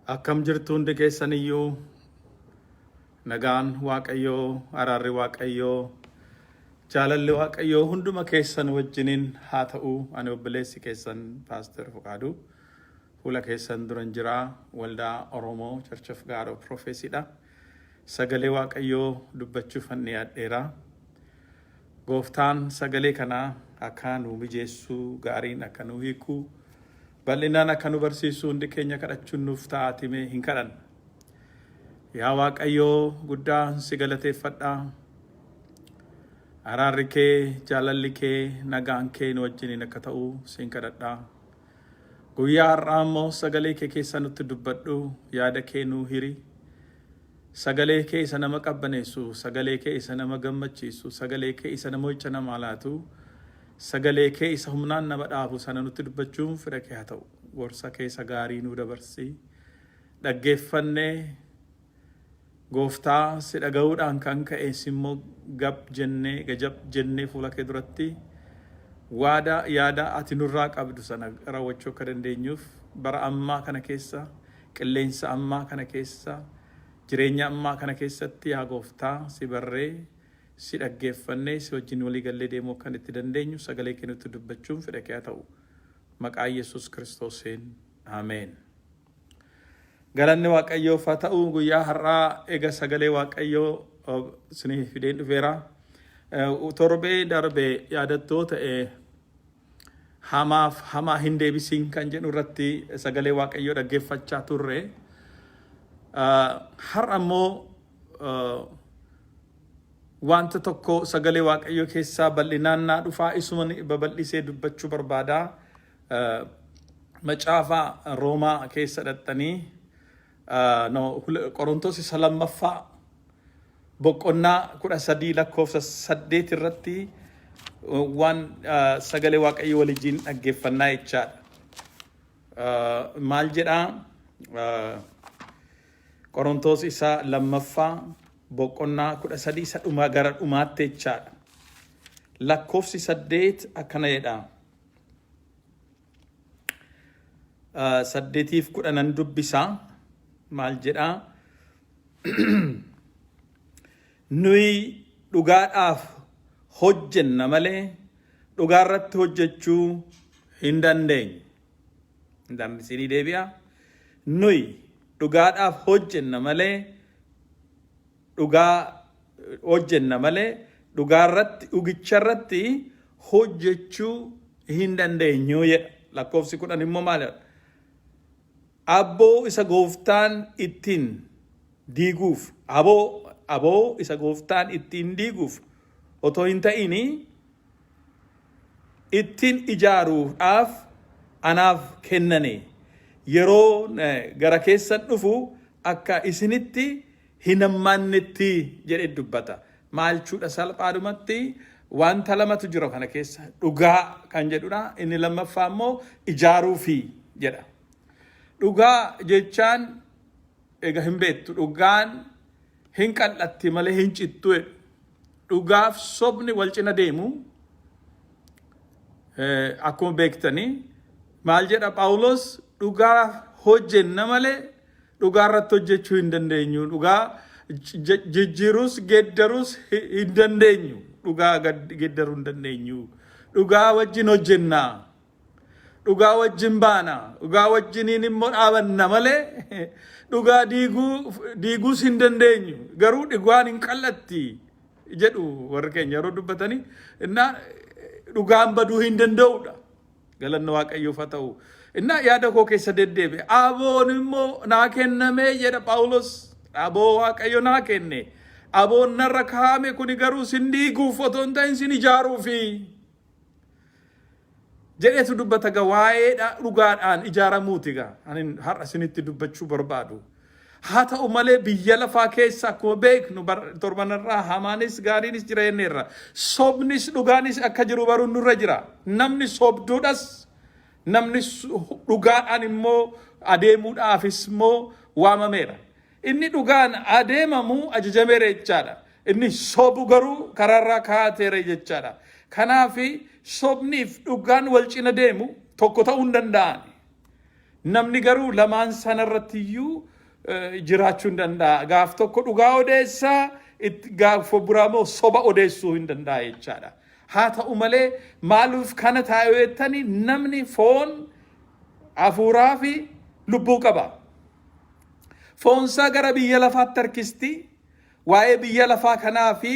Akkam jirtu hundi keessan iyyuu nagaan Waaqayyoo, araarri Waaqayyoo, jaalalli Waaqayyoo hunduma keessan wajjiniin haa ta'u. Ani obboleessi keessan Paaster Fuqaaduu fuula keessan duran jira. Waldaa Oromoo Church of God of Prophecy dha. Sagalee Waaqayyoo dubbachuufan dhiyaadheera. Gooftaan sagalee kana akka nuu mijeessu, gaariin akka nuu hiiku, bal'inaan akka nu barsiisu hundi keenya kadhachuun nuuf ta'aati mee hin kadhanna. Yaa Waaqayyoo guddaa si galateeffadha. Araarri kee, jaalalli kee, nagaan kee nu wajjiniin akka ta'u siin kadhadha. Guyyaa har'aa immoo sagalee kee keessaa nutti dubbadhu, yaada kee nuu hiri. Sagalee kee isa nama qabbaneessu, sagalee kee isa nama gammachiisu, sagalee kee isa namoicha namaa laatu, sagalee kee isa humnaan nama dhaabu sana nutti dubbachuun fedha kee haa ta'u. Gorsa kee isa gaarii nuu dabarsi. Dhaggeeffannee Gooftaa si dhaga'uudhaan kan ka'e simmoo gab jennee gajab jennee fuula kee duratti waada yaada ati nurraa qabdu sana raawwachuu akka dandeenyuuf bara ammaa kana keessa qilleensa ammaa kana keessa jireenya ammaa kana keessatti yaa Gooftaa si barree si dhaggeeffannee si wajjin walii gallee deemuu akka itti dandeenyu sagalee kee nutti dubbachuun fedha kee haa ta'u. Maqaa Yesuus Kiristoosiin Ameen. Galanni Waaqayyoof haa ta'u guyyaa har'aa ega sagalee Waaqayyoo isinii fideen dhufeera. Torbee darbe yaadattoo ta'e hamaaf hamaa hin deebisiin kan jedhu irratti sagalee Waaqayyoo dhaggeeffachaa turre. Har'a immoo wanta tokko sagalee Waaqayyoo keessaa bal'inaan naa dhufaa isuma babal'isee dubbachuu barbaada. Macaafa Roomaa keessa dhaqxanii no, Qorontos isa lammaffaa boqonnaa 13 lakkoofsa 8 irratti waan sagalee Waaqayyoo waliin dhaggeeffannaa jechaadha. Maal jedhaa? Qorontos isa lammaffaa boqonnaa 13 isa dhumaa gara dhumaatti jechaadha. Lakkoofsi 8 akkana jedha. Saddeetiif kudhanan dubbisa. Maal jedhaa? Nuyi dhugaadhaaf hojjenna malee dhugaa irratti hojjechuu hin dandeenyu. Isinii deebi'a. Nuyi dhugaadhaaf hojjenna malee dhugaa hojjenna malee dhugaa irratti dhugicha irratti hojjechuu hin dandeenyu jedha. Lakkoofsi 10 immoo maal jedha? Abboo isa gooftaan ittiin diiguuf aboo isa gooftaan ittiin diiguuf otoo hin ta'in ittiin ijaaruudhaaf anaaf kennane yeroo gara keessan dhufu akka isinitti hin hammaannetti jedhee dubbata. Maal jechuudha salphaadhumatti wanta lamatu jira kana keessa dhugaa kan jedhudha. Inni lammaffaa immoo ijaaruufi jedha. Dhugaa jechaan egaa hin beektu dhugaan hin qal'atti malee hin cittu jedhu. Dhugaaf sobni wal cina deemu akkuma beektanii maal jedha Phaawulos dhugaa hojjenna malee Dhugaa irratti hojjechuu hin dandeenyu. Dhugaa jijjiirus geeddaruus hin dandeenyu. Dhugaa geeddaruu hin dandeenyu. Dhugaa wajjin hojjenna. Dhugaa wajjin baana. Dhugaa wajjiniin immoo dhaabanna malee dhugaa diiguu diiguus hin dandeenyu. Garuu dhugaan hin qal'atti jedhu warri keenya yeroo dubbatanii innaa dhugaan baduu hin danda'udha. Galanni Waaqayyoof haa ta'u. Innaa yaada koo keessa deddeebi'e. Aboon immoo naa kenname jedha Phaawulos. Aboo Waaqayyo naa kenne. Aboon narra kaa'ame kuni garuu sin diiguuf otoo hin ta'in sin ijaaruufi. Jedhetu dubbata gaa waa'ee dhugaadhaan ijaaramuuti gaa. Ani har'a isinitti dubbachuu barbaadu. Haa ta'u malee biyya lafaa keessa akkuma beeknu torbanarraa hamaanis gaariinis jira jenneerra. Sobnis dhugaanis akka jiru baruun nurra jira. Namni sobduudhas namni dhugaadhaan immoo adeemuudhaafis immoo waamameera. Inni dhugaan adeemamu ajajameera jechaadha. Inni sobu garuu karaarraa kaateera jechaadha. Kanaaf sobniif dhugaan wal cina deemu tokko ta'uu hin danda'an. Namni garuu lamaan sanarratti iyyuu jiraachuu hin danda'a. Gaaf tokko dhugaa odeessaa, gaafa biraa immoo soba odeessuu hin danda'a jechaadha. Haa ta'u malee maaliif kana taa'e jettanii namni foon, hafuuraa fi lubbuu qaba. Foonsaa gara biyya lafaatti harkisti. Waa'ee biyya lafaa kanaa fi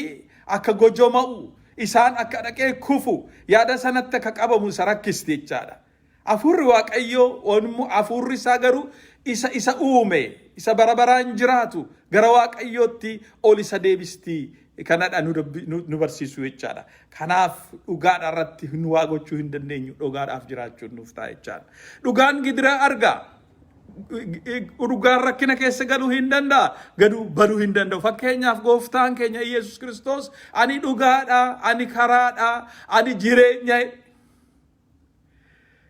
akka gojoma'u isaan akka dhaqee kufu yaada sanatti akka qabamu isa rakkisti jechaadha. Hafuurri Waaqayyoo immoo hafuurri isaa garuu isa isa uume isa bara baraan jiraatu gara Waaqayyootti ol isa deebisti kanadha nu nu barsiisu jechaadha. Kanaaf dhugaadha irratti nu waa gochuu hin dandeenyu dhugaadhaaf jiraachuun nuuf ta'a jechaadha. Dhugaan gidiraa arga. Dhugaan rakkina keessa galuu hin danda'a. Gaduu baduu hin danda'u. Fakkeenyaaf gooftaan keenya Iyyasuus Kiristoos ani dhugaadha, ani karaadha, ani jireenya.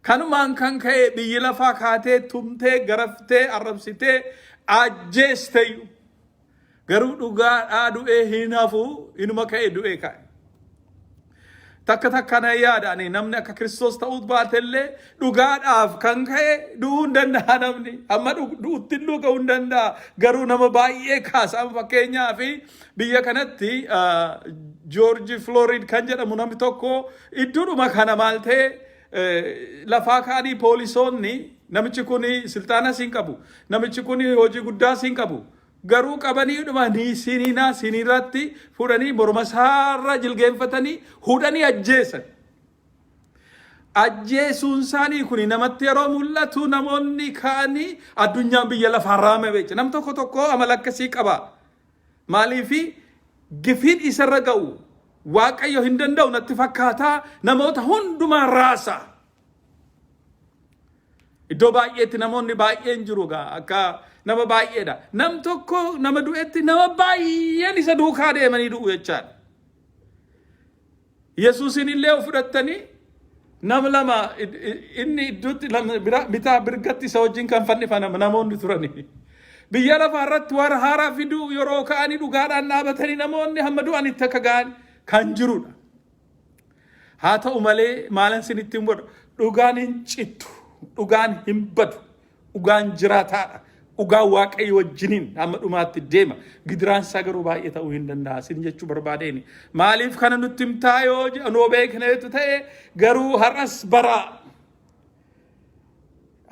Kanumaan kan ka'e biyyi lafaa kaatee tumtee garaftee arrabsitee ajjeesteyyuu. Garuu dhugaadhaa du'ee hin hafu inuma ka'e du'ee ka'e. Takka takka na yaada ani namni akka Kiristoos ta'uu baatellee dhugaadhaaf kan ka'e du'uu hin danda'a namni. Amma du'utti illee ga'uu hin danda'a. Garuu nama baay'ee kaasa. Amma fakkeenyaaf biyya kanatti Joorji Floorid kan jedhamu namni tokko iddoodhuma kana maal ta'e lafaa ka'anii poolisoonni namichi kun silxaanas hin qabu namichi kun hojii guddaas hin qabu garuu qabanii dhuma ni siniinaa siniirratti fuudhanii morma isaarra jilgeenfatanii hudhanii ajjeesan. Ajjeesuun isaanii kun namatti yeroo mul'atu namoonni ka'anii addunyaan biyya lafaa raame beecha. Nam tokko tokko amala akkasii qaba. Maaliifi gifiin isarra ga'u Waaqayyo hin danda'u natti fakkaataa namoota hundumaa raasa. Iddoo baay'eetti namoonni baay'een jiru gaa akka nama baay'eedha. Nam tokko nama du'etti nama baay'een isa duukaa deemanii du'u jechaadha. Yesuusin illee of fudhattanii nama lama inni iddootti bitaa birgatti isa wajjin kan fannifaman namoonni turani. Biyya lafaa irratti waan haaraa fiduu yeroo ka'anii dhugaadhaan dhaabatanii namoonni hamma du'anitti akka ga'an kan jirudha. Haa ta'u malee maalan isinitti hin godhu dhugaan hin cittu dhugaan hin badu Dhugaan jiraataadha. Dhugaan Waaqayyo wajjiniin hamma dhumaatti deema. Gidiraan isaa garuu baay'ee ta'uu hin danda'a. Sin jechuu barbaadeeni. Maaliif kana nutti himtaa yoo noo beekneetu ta'e garuu har'as baraa.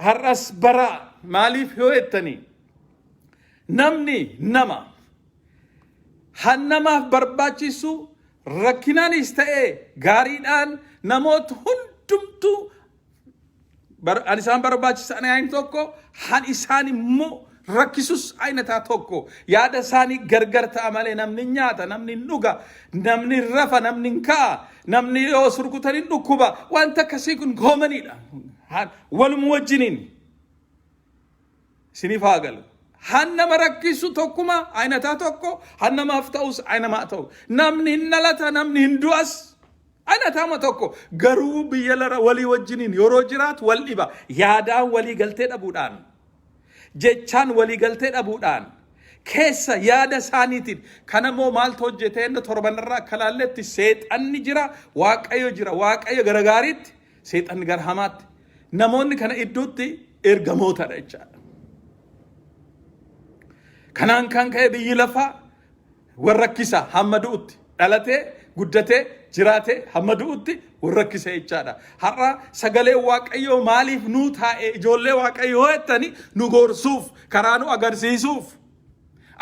Har'as baraa. Maaliif yoo jettanii namni nama hannamaaf barbaachisu rakkinaanis ta'e gaariidhaan namoota hundumtuu An isaan barbaachisan ayin tokko, han isaan immoo rakkisus ayinataa tokko. Yaada isaanii gargar ta'a malee namni hin nyaata, namni hin dhuga, namni hin rafa, namni hin ka'a, namni yoo surkutan hin dhukkuba. Wanta akkasii kun koomaniidha. Waluma wajjiniin. Isiniif haa galu. Han nama rakkisu tokkuma ayinataa tokko, han namaaf ta'us ayinamaa ta'u. Namni hin dhalata, namni hin du'as ayinataama tokko. Garuu biyya lara walii wajjiniin yeroo jiraatu wal dhiba. Yaadaan walii galtee dhabuudhaan, jechaan walii galtee dhabuudhaan, keessa yaada isaaniitiin. Kana immoo maaltu hojjete inni torbanarraa akka laalletti seexanni jira, Waaqayyo jira. Waaqayyo gara gaariitti, seexanni gara hamaatti. Namoonni kana iddootti ergamootadha jechaadha. Kanaan kan ka'e biyyi lafaa wal rakkisa hamma du'utti dhalatee guddatee jiraatee hamma du'utti wal rakkisa jechaadha. Har'a sagalee Waaqayyoo maaliif nuu taa'e ijoollee Waaqayyoo jettanii nu gorsuuf karaa nu agarsiisuuf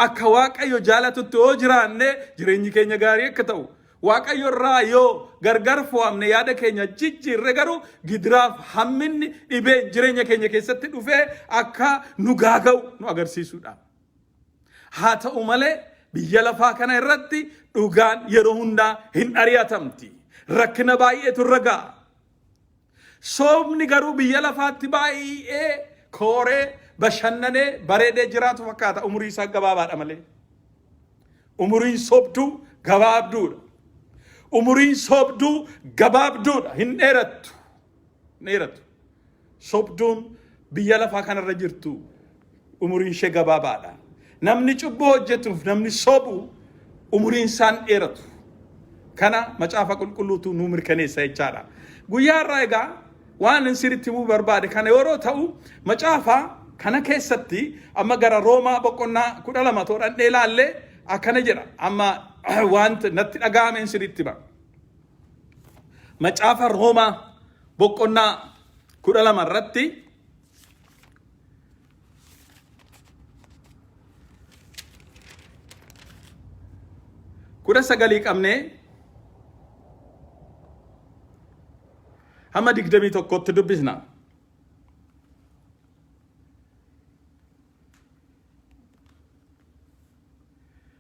akka Waaqayyo jaalatutti yoo jiraanne jireenyi keenya gaarii akka ta'u Waaqayyo irraa yoo gargar fo'amne yaada keenya jijjiirre garuu gidiraaf hamminni dhibeen jireenya keenya keessatti dhufee akka nu gaaga'u nu agarsiisuudha. Haa ta'u malee biyya lafaa kana irratti dhugaan yeroo hundaa hin ari'atamti. Rakkina baay'eetu irra ga'a. Soomni garuu biyya lafaatti baay'ee kooree bashannanee bareedee jiraatu fakkaata umurii isaa gabaabaadha malee. Umuriin sobduu gabaabduudha. Umuriin sobduu gabaabduudha. Hin dheerattu. Hin dheerattu. Sobduun biyya lafaa kanarra jirtu umuriin ishee gabaabaadha. Namni cubbuu hojjetuuf namni sobu umuriin isaan dheeratu. Kana macaafa qulqulluutu nu mirkaneessa jechaadha. Guyyaa har'aa egaa Waan sirriitti himuu barbaade kana yeroo ta'u macaafa kana keessatti amma gara Roomaa boqonnaa 12 toodhandhee ilaallee akkana jedha. Amma wanta natti dhaga'ameen sirriitti hima. Macaafa Roomaa boqonnaa 12 irratti 19 qabnee hamma 21tti dubbisna.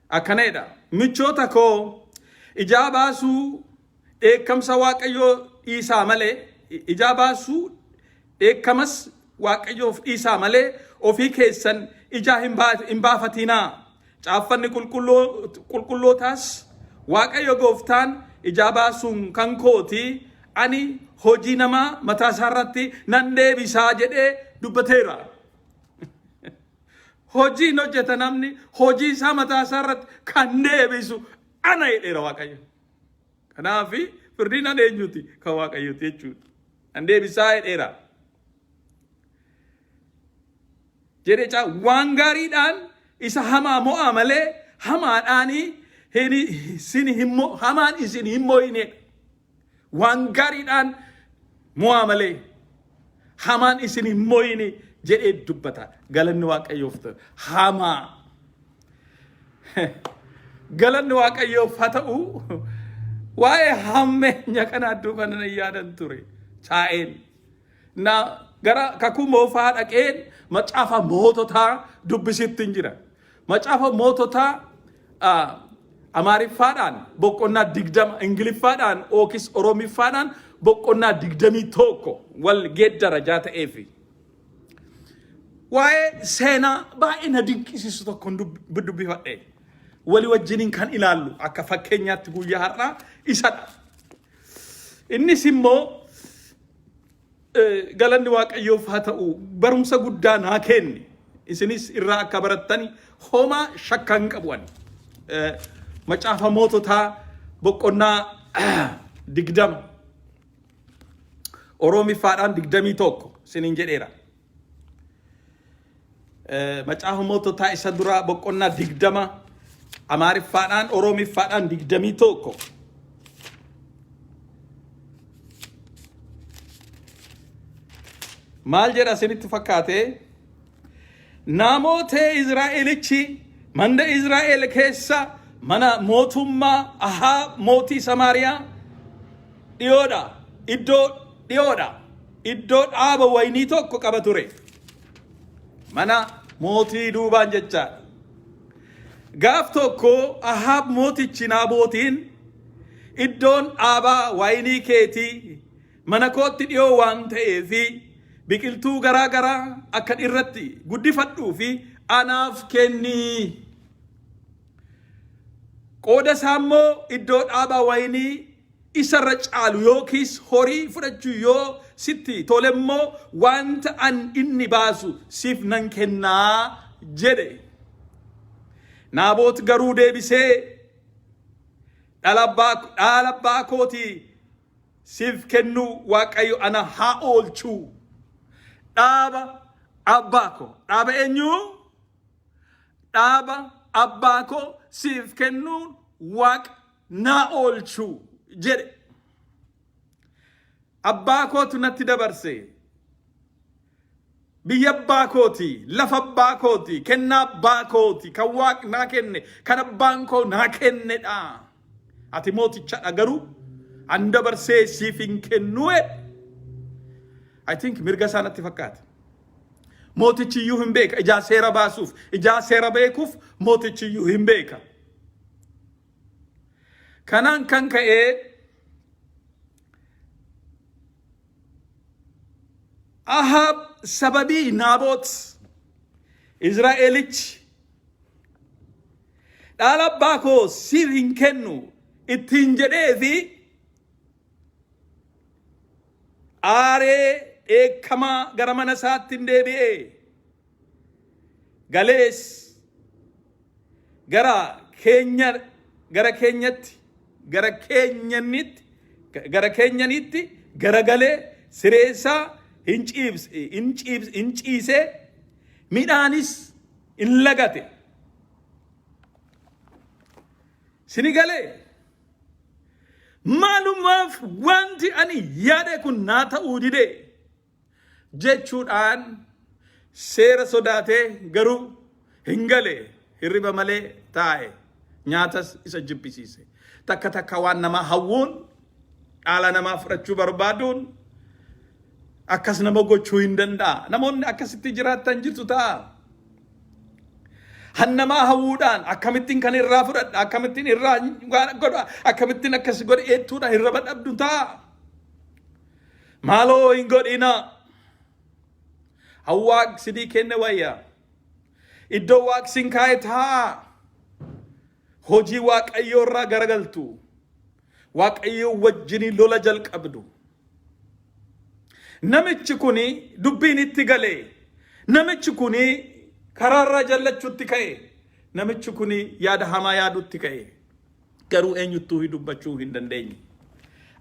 Akkana jedha. Michoota koo ijaa baasuu dheekkamsa Waaqayyoo dhiisaa malee ijaa baasuu dheekkamas Waaqayyoof dhiisaa malee ofii keessan ijaa hin baafatinaa. Caaffanni qulqullootaas Waaqayyo gooftaan ijaa baasuun kan kooti ani hojii namaa mataa isaa irratti nan deebisaa jedhee dubbateera. Hojiin hojjeta namni hojii isaa mataa isaa irratti kan deebisu ana jedheera Waaqayyo. Kanaaf firdiin an eenyuti kan Waaqayyooti jechuudha. An deebisaa jedheera. Jedhee caa waan gaariidhaan isa hamaa mo'aa malee hamaadhaan isin hin hamaan isin hin mo'ine. Waan gaariidhaan mo'aa malee hamaan isin hin mo'ine jedhee dubbata. Galanni Waaqayyoof ta'u. Hamaa. Galanni Waaqayyoof haa ta'u. Waa'ee hammeenya kana adduu kana nan yaadan ture. Taa'een. Na gara kakuu moofaa dhaqeen macaafa moototaa dubbisitti hin jira. Macaafa moototaa Amaariffaadhaan boqonnaa 20, Ingiliffaadhaan ookis Oromiffaadhaan boqonnaa 21 wal geeddara jaa ta'eefi. Waa'ee seenaa baay'ee na dinqisiisu tokkon dubbifadhe. Wali wajjiniin kan ilaallu akka fakkeenyaatti guyyaa har'aa isadha. Innis immoo galanni Waaqayyoof haa ta'u barumsa guddaa naa kenne. Isinis irraa akka barattani homaa shakka hin qabu ani. Macaafa moototaa boqonnaa 20 Oromiffaadhaan 21 isiniin jedheera. Macaafa moototaa isa duraa boqonnaa 20 Amaariffaadhaan Oromiffaadhaan 21. Maal jedha isinitti fakkaate? Namoota Israa'elichi manda Israa'el keessa mana mootummaa Ahaab mootii Samaariyaa dhiyoodha. Iddoo dhiyoodha. Iddoo dhaaba waynii tokko qaba ture. Mana mootii duubaan jechaadha. Gaaf tokko Ahaab mootichi Naabootiin iddoon dhaabaa waynii keetii mana kootti dhiyoo waan ta'eef biqiltuu garaa garaa akkan irratti guddifadhuu fi anaaf kenni. Qooda isaa immoo iddoo dhaabaa waynii isarra caalu yookiis horii fudhachuu yoo sitti tole immoo wanta an inni baasu siif nan kennaa jedhe. Naaboot garuu deebisee dhaala abbaa kootii siif kennuu Waaqayyo ana haa oolchuu. Dhaaba abbaa koo. Dhaaba eenyuu? Dhaaba abbaa koo siif kennuun Waaqa naa oolchuu jedhe. Abbaa kootu natti dabarse. Biyya abbaa kooti, lafa abbaa kooti, kennaa abbaa kooti, kan Waaq naa kenne, kan abbaan koo naa kennedha. Ati mootichadha garuu an dabarsee siif hin kennu jedhe. I think mirga isaa natti fakkaate. Mootichi iyyuu hin beeka. Ijaa seera baasuuf, ijaa seera beekuuf mootichi iyyuu hin beeka. Kanaan kan ka'ee Ahaab sababii Naaboot Israa'elichi dhaala abbaa koo siif hin kennu ittiin jedhee fi aaree dheekkamaa gara mana isaatti hin deebi'e. Galees gara keenya gara keenyatti gara keenyanitti gara keenyanitti garagalee Siree isaa hin ciibs- hin ciibs- hin ciise, midhaanis hin lagate. Sini galee maalumaaf wanti ani yaade kun naa ta'uu dide jechuudhaan seera sodaatee garuu hin gale hirriba malee taa'e nyaatas isa jibbisiise. Takka takka waan namaa hawwuun dhaala namaa fudhachuu barbaaduun akkas nama gochuu hin danda'a. Namoonni akkasitti jiraattan jirtu ta'a. Hannamaa hawwuudhaan akkamittiin kan irraa fudhadha akkamittiin irraa godha akkamittiin akkas godhe eettuudhaan hirriba dhabdu ta'a. Maaloo hin godhinaa. Hawwaaq sidii kenne wayya. Iddoo waaq sin kaa'e taa'a. Hojii waaqayyoo irraa garagaltu. Waaqayyoo wajjinii lola jalqabdu. Namichi kuni dubbiin itti galee. Namichi kuni karaarraa jallachuutti ka'e. Namichi kuni yaada hamaa yaadutti ka'e. Garuu eenyuttuu dubbachuu hin dandeenye.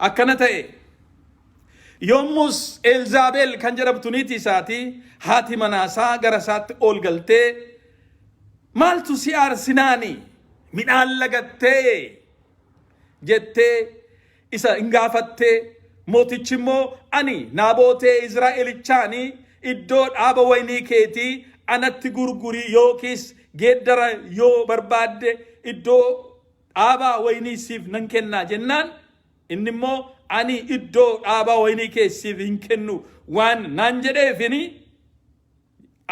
Akkana ta'e. Yommus Elzaabel kan jedhamtu niitii isaatii haati manaasaa gara isaatti ol galtee maaltu si aarsinaani midhaan lagattee jettee isa hin gaafattee mootichi immoo ani Naabotee Izraa'elichaani iddoo dhaaba waynii keetii anatti gurgurii yookiis geeddara yoo barbaadde iddoo dhaabaa waynii siif nan kennaa jennaan inni immoo ani iddoo dhaabaa waynii kee siif hin kennu waan naan jedheefini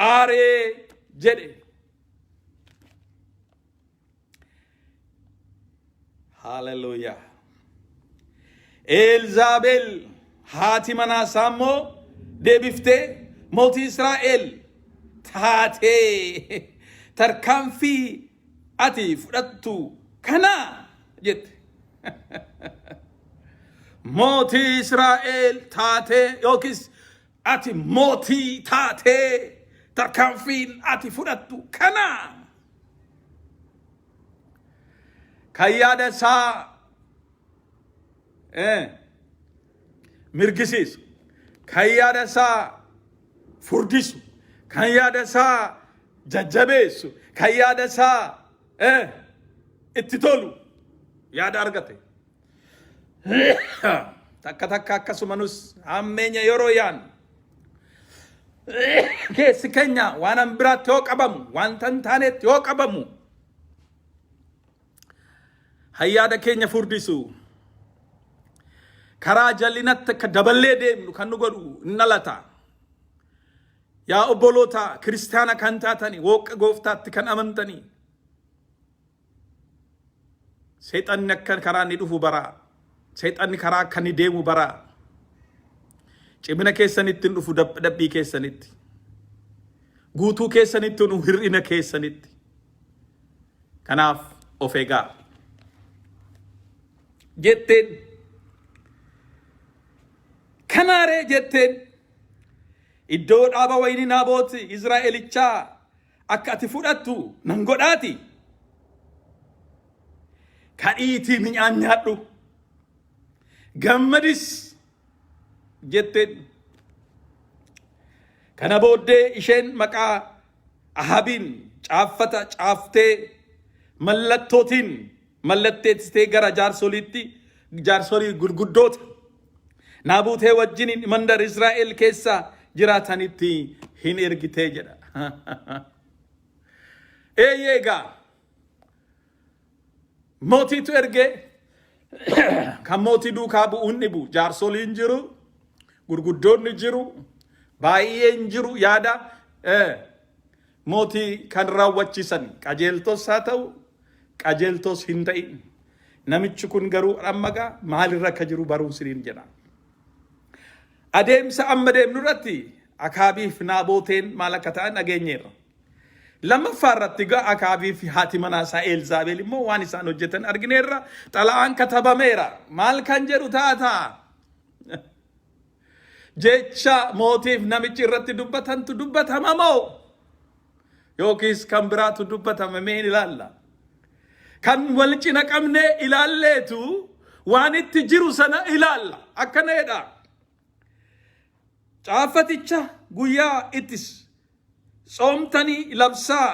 aaree jedhe. Haleluuyaa. Eelzaabel haati manaa isaa immoo deebiftee mootii Israa'el taatee tarkaanfii ati fudhattu kana jette. Mootii Israa'el taatee yookiis ati mootii taatee tarkaanfiin ati fudhattu kana. Kan yaada isaa mirgisiisu, kan yaada isaa furdisu, kan yaada isaa jajjabeessu, kan yaada isaa itti tolu yaada argate. Takka takka akkasuma nus hammeenya yeroo yaannu keessi keenya waan an biraatti yoo qabamu wanta hin taanetti yoo qabamu hayyaada keenya furdisu karaa jallinatti akka daballee deemnu kan nu godhu hin dhalata. Yaa obboloota kiristaana kan taatanii wooqa gooftaatti kan amantanii Seexanni akka karaa inni dhufu baraa. Seexanni karaa akka inni deemu baraa. Cimina keessanitti hin dhufu dadhabbii keessanitti. Guutuu keessanitti hin dhufu hir'ina keessanitti. Kanaaf of eegaa. Jetteen. Kanaaree jetteen. Iddoo dhaaba wayinii Naaboot Izraa'elichaa akka ati fudhattu nan godhaati. Kadhiitii mi'aan nyaadhu. Gammadis jetteen. Kana booddee isheen maqaa Ahabiin caaffata caaftee mallattootiin mallatteessitee gara jaarsoliitti jaarsolii gurguddoota Naabutee wajjiniin mandar Israa'el keessa jiraatanitti hin ergitee jedha. Eeyyee egaa mootiitu ergee kan mootii duukaa bu'uun dhibu jaarsoliin jiru gurguddoonni jiru baay'een jiru yaada mootii kan raawwachiisan qajeeltos haa ta'u qajeeltos hin ta'in. Namichi kun garuu amma gaa maalirra akka jiru baruun siniin jedha. Adeemsa amma deemnu irratti Akaabiif Naabooteen maal akka ta'an dhageenyeerra. Lammaffaa irratti gaa Akaabii fi haati manaa isaa Eelzaabel immoo waan isaan hojjetan argineerra. Xalayaan katabameera. Maal kan jedhu taata? Jecha mootiif namichi irratti dubbatantu dubbatama moo? Yookiis kan biraatu dubbatama mee hin ilaalla. Kan wal cina qabnee ilaalleetu waan itti jiru sana ilaalla. Akkana jedha. Caaffaticha guyyaa ittis tsoomtanii labsaa.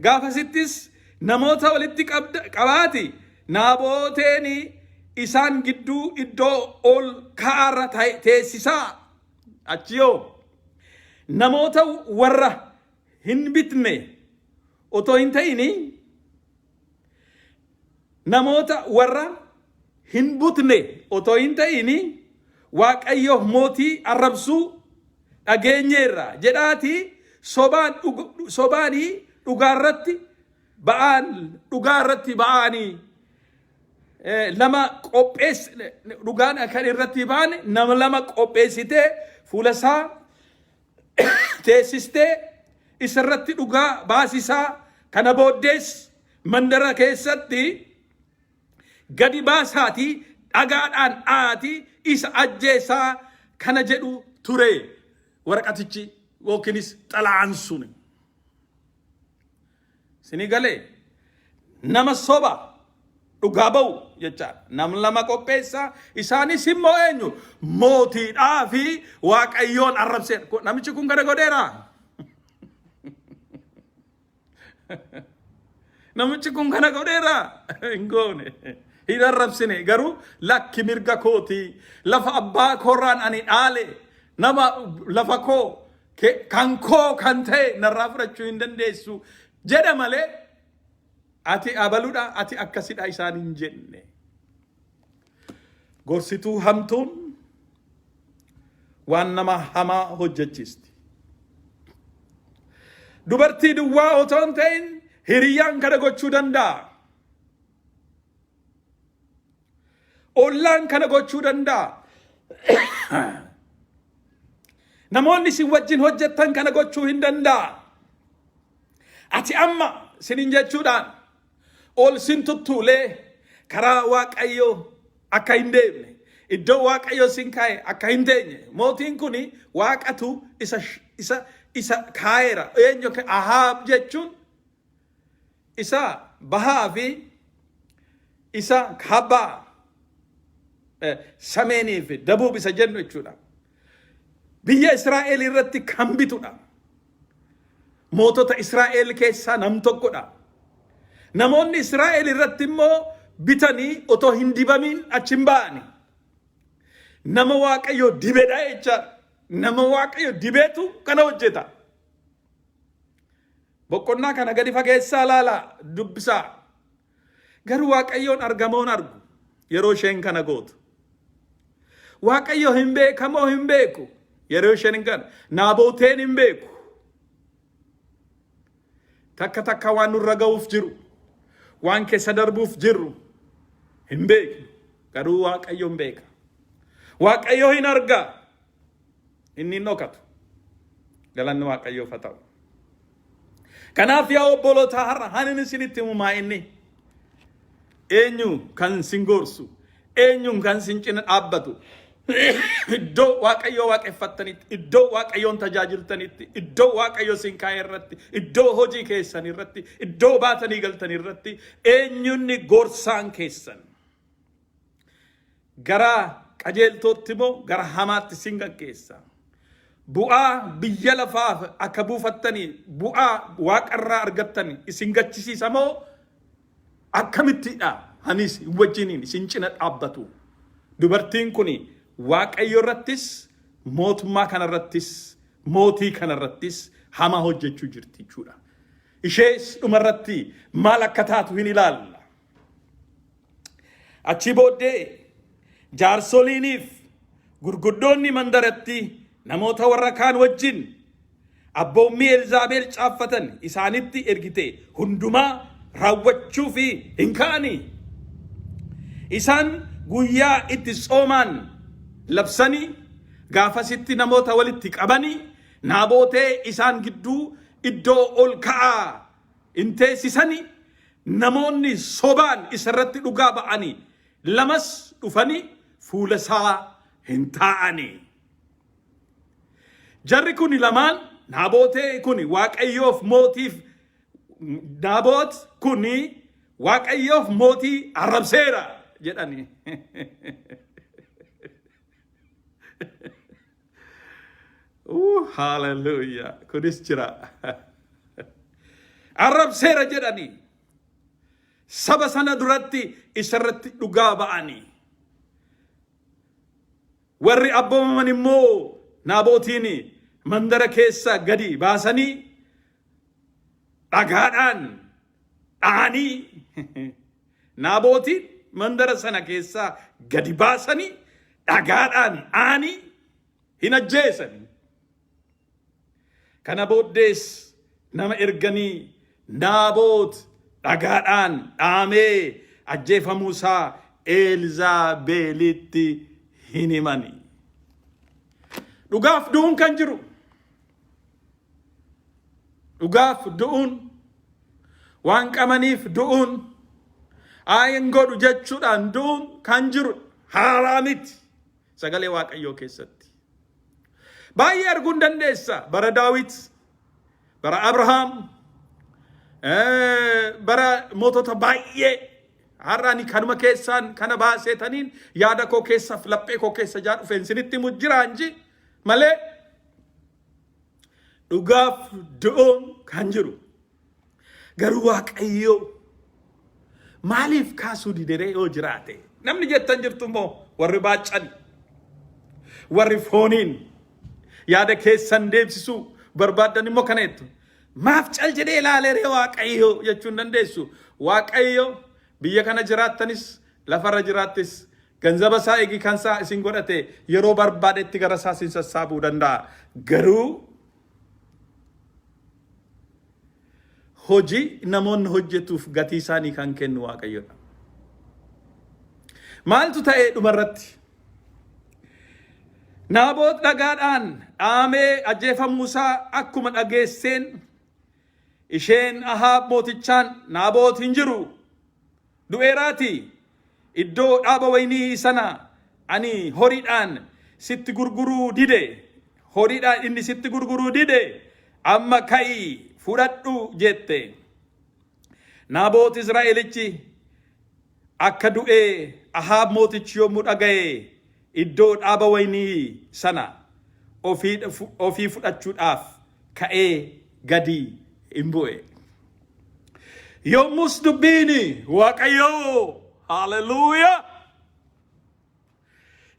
Gaafasittis namoota walitti qabaati Naabooteen isaan gidduu iddoo ol ka'aarra teessisaa. Achi yoo namoota warra hin bitne otoo hin ta'ini namoota warra hin butne otoo hin ta'ini Waaqayyoof mootii arrabsuu dhageenyeerra jedhaatii sobaan sobaanii dhugaarratti ba'aan dhugaarratti ba'aanii lama qopheess dhugaan kan irratti ba'an nama lama qopheessitee fuula isaa teessistee isarratti dhugaa baasisaa kana booddees mandara keessatti gadi baasaatii dhagaadhaan dha'aatii isa ajjeesaa kana jedhu ture waraqatichi yookiinis xalayaan sun. Isinii galee nama soba dhugaa ba'u jechaadha. Nam lama qopheessa isaanis immoo eenyu mootiidhaa fi waaqayyoon arrabseera. Namichi kun kana godheera. Namichi kun kana godheera hin goone. Hin arrabsine garuu lakki mirga kooti lafa abbaa koorraan ani dhaale nama lafa koo kan koo kan ta'e narraa fudhachuu hin dandeessu jedha malee ati abaludha ati akkasidha isaan hin jenne. Gorsituu hamtuun waan nama hamaa hojjechiisti. Dubartii duwwaa otoo hin ta'in hiriyyaan kana gochuu danda'a. Ollaan kana gochuu danda'a. Namoonni isin wajjin hojjettan kana gochuu hin danda'a. Ati amma isinin jechuudhaan ol sin tuttuulee karaa Waaqayyoo akka hin deemne iddoo Waaqayyo sin kaa'e akka hin teenye mootiin kun Waaqatu isa isa isa kaa'eera. Eenyu Ahaab jechuun isa bahaa fi isa kaabaa sameenii fi dabuub isa jennu jechuudha. Biyya Israa'el irratti kan bitudha. Mootota Israa'el keessaa nam tokkodha. Namoonni Israa'el irratti immoo bitanii otoo hin dibamiin achi hin ba'ani. Nama Waaqayyo dibedha jechaadha. Nama Waaqayyo dibeetu kana hojjeta. Boqonnaa kana gadi fageessaa laalaa dubbisaa. Garuu Waaqayyoon argamoon argu yeroo isheen kana gootu. Waaqayyo hin beekamoo hin beeku yeroo isheen hin kana. Naabooteen hin beeku. Takka takka waan nurra ga'uuf jiru, waan keessa darbuuf jirru hin beeknu. Garuu Waaqayyo hin beeka. Waaqayyo hin arga. Inni hin dhokatu. Galanni Waaqayyoof haa ta'u. Kanaaf yaa obboloota har'a hanin isinitti himu maa inni eenyu kan sin gorsu eenyuun kan sin cina dhaabbatu iddoo Waaqayyoo waaqeffattanitti iddoo Waaqayyoon tajaajiltanitti iddoo Waaqayyo sin kaa'e irratti iddoo hojii keessan irratti iddoo baatanii galtan irratti eenyunni gorsaan keessan Gara qajeeltootti moo gara hamaatti sin gaggeessa? Bu'aa biyya lafaa akka buufattanii bu'aa waaqarraa argattanii isin gachisiisa moo akkamittidha? Anis wajjiniin isin cina dhaabbatu. Dubartiin kun Waaqayyo irrattis mootummaa kanarrattis mootii kanarrattis hamaa hojjechuu jirti jechuudha. Ishees dhumarratti maal akka taatu hin ilaalla. Achi booddee jaarsoliiniif gurguddoonni mandaratti namoota warra kaan wajjin abboommii Elzaabeel caaffatan isaanitti ergite hundumaa raawwachuuf hin ka'anii. Isaan guyyaa itti tsoomaan labsanii gaafasitti namoota walitti qabanii Naabotee isaan gidduu iddoo ol ka'aa in teessisani, namoonni sobaan isa irratti dhugaa ba'ani lamas dhufanii fuula isaa hin taa'ani. Jarri kuni lamaan Naabotee kuni Waaqayyoof mootiif Naaboot kuni Waaqayyoof mootii arrabseera jedhani. Hallelujah. Kunis jira. Arrabseera jedhanii saba sana duratti isarratti dhugaa ba'anii. Warri abboomaman immoo Naabootiin mandara keessa gadi baasanii dhagaadhaan dha'anii Naabootiin mandara sana keessaa gadi baasanii dhagaadhaan dha'anii hin ajjeesan. Kana booddees nama erganii Naaboot dhagaadhaan dhaamee ajjeefamuu isaa Eelzaabeelitti hin himani. Dhugaaf du'uun kan jiru. Dhugaaf du'uun waan qabaniif du'uun ayin godhu jechuudhaan du'uun kan jiru haaraa miti sagalee Waaqayyoo keessatti. Baay'ee arguu hin dandeessa bara Daawit, bara Abrahaam, bara mootota baay'ee har'a ani kanuma keessaan kana baaseetaniin yaada koo keessaaf laphee koo keessa jaa dhufeen sinitti himu jiraanji malee dhugaaf du'uun kan jiru. Garuu Waaqayyo maaliif kaasuu dideree yoo jiraate namni jettan jirtu immoo warri baaccan warri fooniin yaada keessan deebisisuu barbaaddan immoo kana jettu. Maaf cal jedhee ilaaleree Waaqayyo jechuun dandeessu. Waaqayyo biyya kana jiraattanis lafarra jiraattis ganzaba isaa eegi kan isaa isin godhate yeroo barbaadetti gara isaa isin sassaabuu danda'a. Garuu hojii namoonni hojjetuuf gatii isaanii kan kennu Waaqayyodha. Maaltu ta'ee dhumarratti? Naaboot dhagaadhaan dhaamee ajjeefamuu isaa akkuma dhageesseen isheen Ahaab mootichaan Naaboot hin jiru du'eeraatii iddoo dhaaba waynii sana ani horiidhaan sitti gurguruu dide horiidhaan inni sitti gurguruu dide amma ka'ii fudhadhu jette. Naaboot Israa'elichi akka du'e Ahaab mootichi yommuu dhaga'e iddoo dhaaba waynii sana ofii fudhachuudhaaf ka'ee gadi in bu'e. Yommus dubbiin Waaqayyoo haleluuyaa.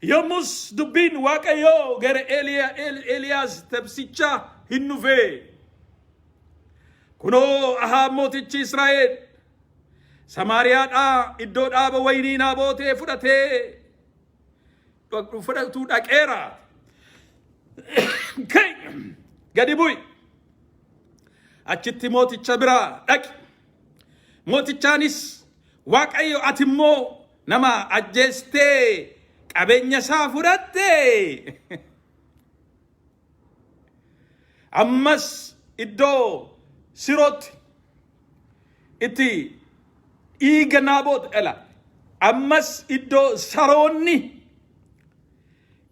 Yommus dubbiin Waaqayyoo gara Eeliyaas tabsichaa hin dhufe. Kunoo Ahaab mootichi Israa'el Samaariyaadhaa iddoo dhaaba waynii Naabotee fudhatee fudhatuu dhaqeera. Ka'i gadi bu'i. Achitti mooticha biraa dhaqi. Mootichaanis Waaqayyo ati immoo nama ajjeestee qabeenya isaa fudhatte. Ammas iddoo sirootti itti dhiiga Naaboot dhala. Ammas iddoo saroonni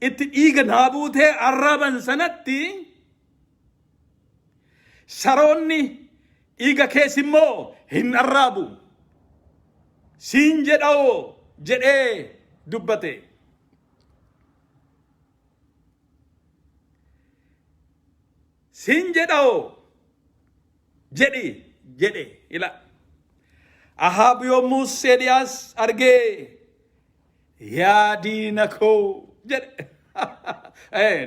itti dhiiga Naabuutee arraaban sanatti Saroonni dhiiga kees immoo hin arraabu. Siin jedha'oo jedhee dubbate. Siin jedha'oo jedhi jedhe ila. Ahaab yommus Eeliyaas argee Yaa diina koo jedhe.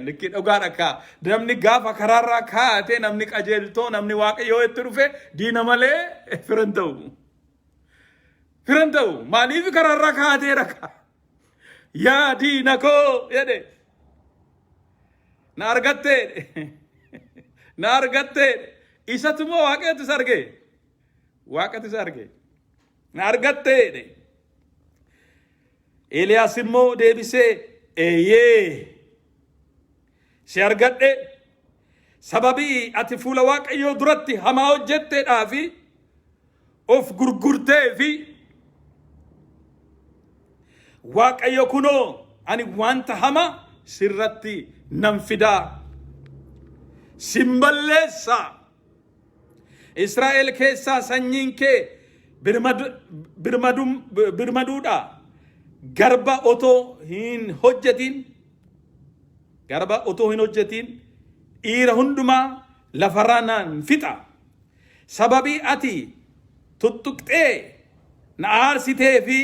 Likki dhugaadha kaa. Namni gaafa karaarraa kaate namni qajeeltoo namni waaqayyoo itti dhufe diina malee fira hin ta'u. Fira hin ta'u. Maaliif karaarraa kaateera kaa. Yaa diina koo jedhe. Na argattee. Na argattee. Isatu moo waaqayyotu isa arge? Waaqatu isa arge. Na argattee jedhe. Eeliyaas immoo deebisee eeyyee si argadhe sababii ati fuula Waaqayyoo duratti hamaa hojjetteedhaa fi of gurgurtee fi Waaqayyo kunoo ani wanta hamaa sirratti nan fidaa sin balleessa. Israa'el keessaa sanyiin kee birmaduudha. Garba otoo hin hojjetin Garba otoo hin hojjetiin dhiira hundumaa lafarraa naan fixa. Sababii ati tuttuqxee na aarsitee fi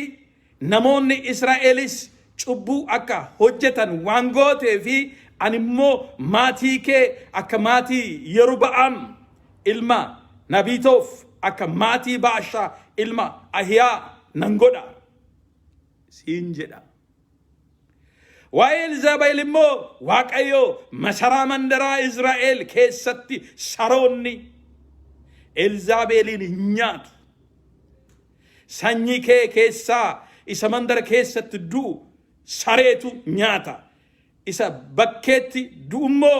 namoonni Israa'elis cubbuu akka hojjetan waan gootee fi ani immoo maatii kee akka maatii Yeruba'aam ilma Nabiitoof akka maatii Ba'ashaa ilma Ahiyaa nan godha siin jedha. Waa'ee Elzaabeel immoo Waaqayyo masaraa mandaraa Israa'el keessatti saroonni Elzaabeeliin hin nyaatu. Sanyii kee keessaa isa mandara keessatti du'u sareetu nyaata. Isa bakkeetti du'u immoo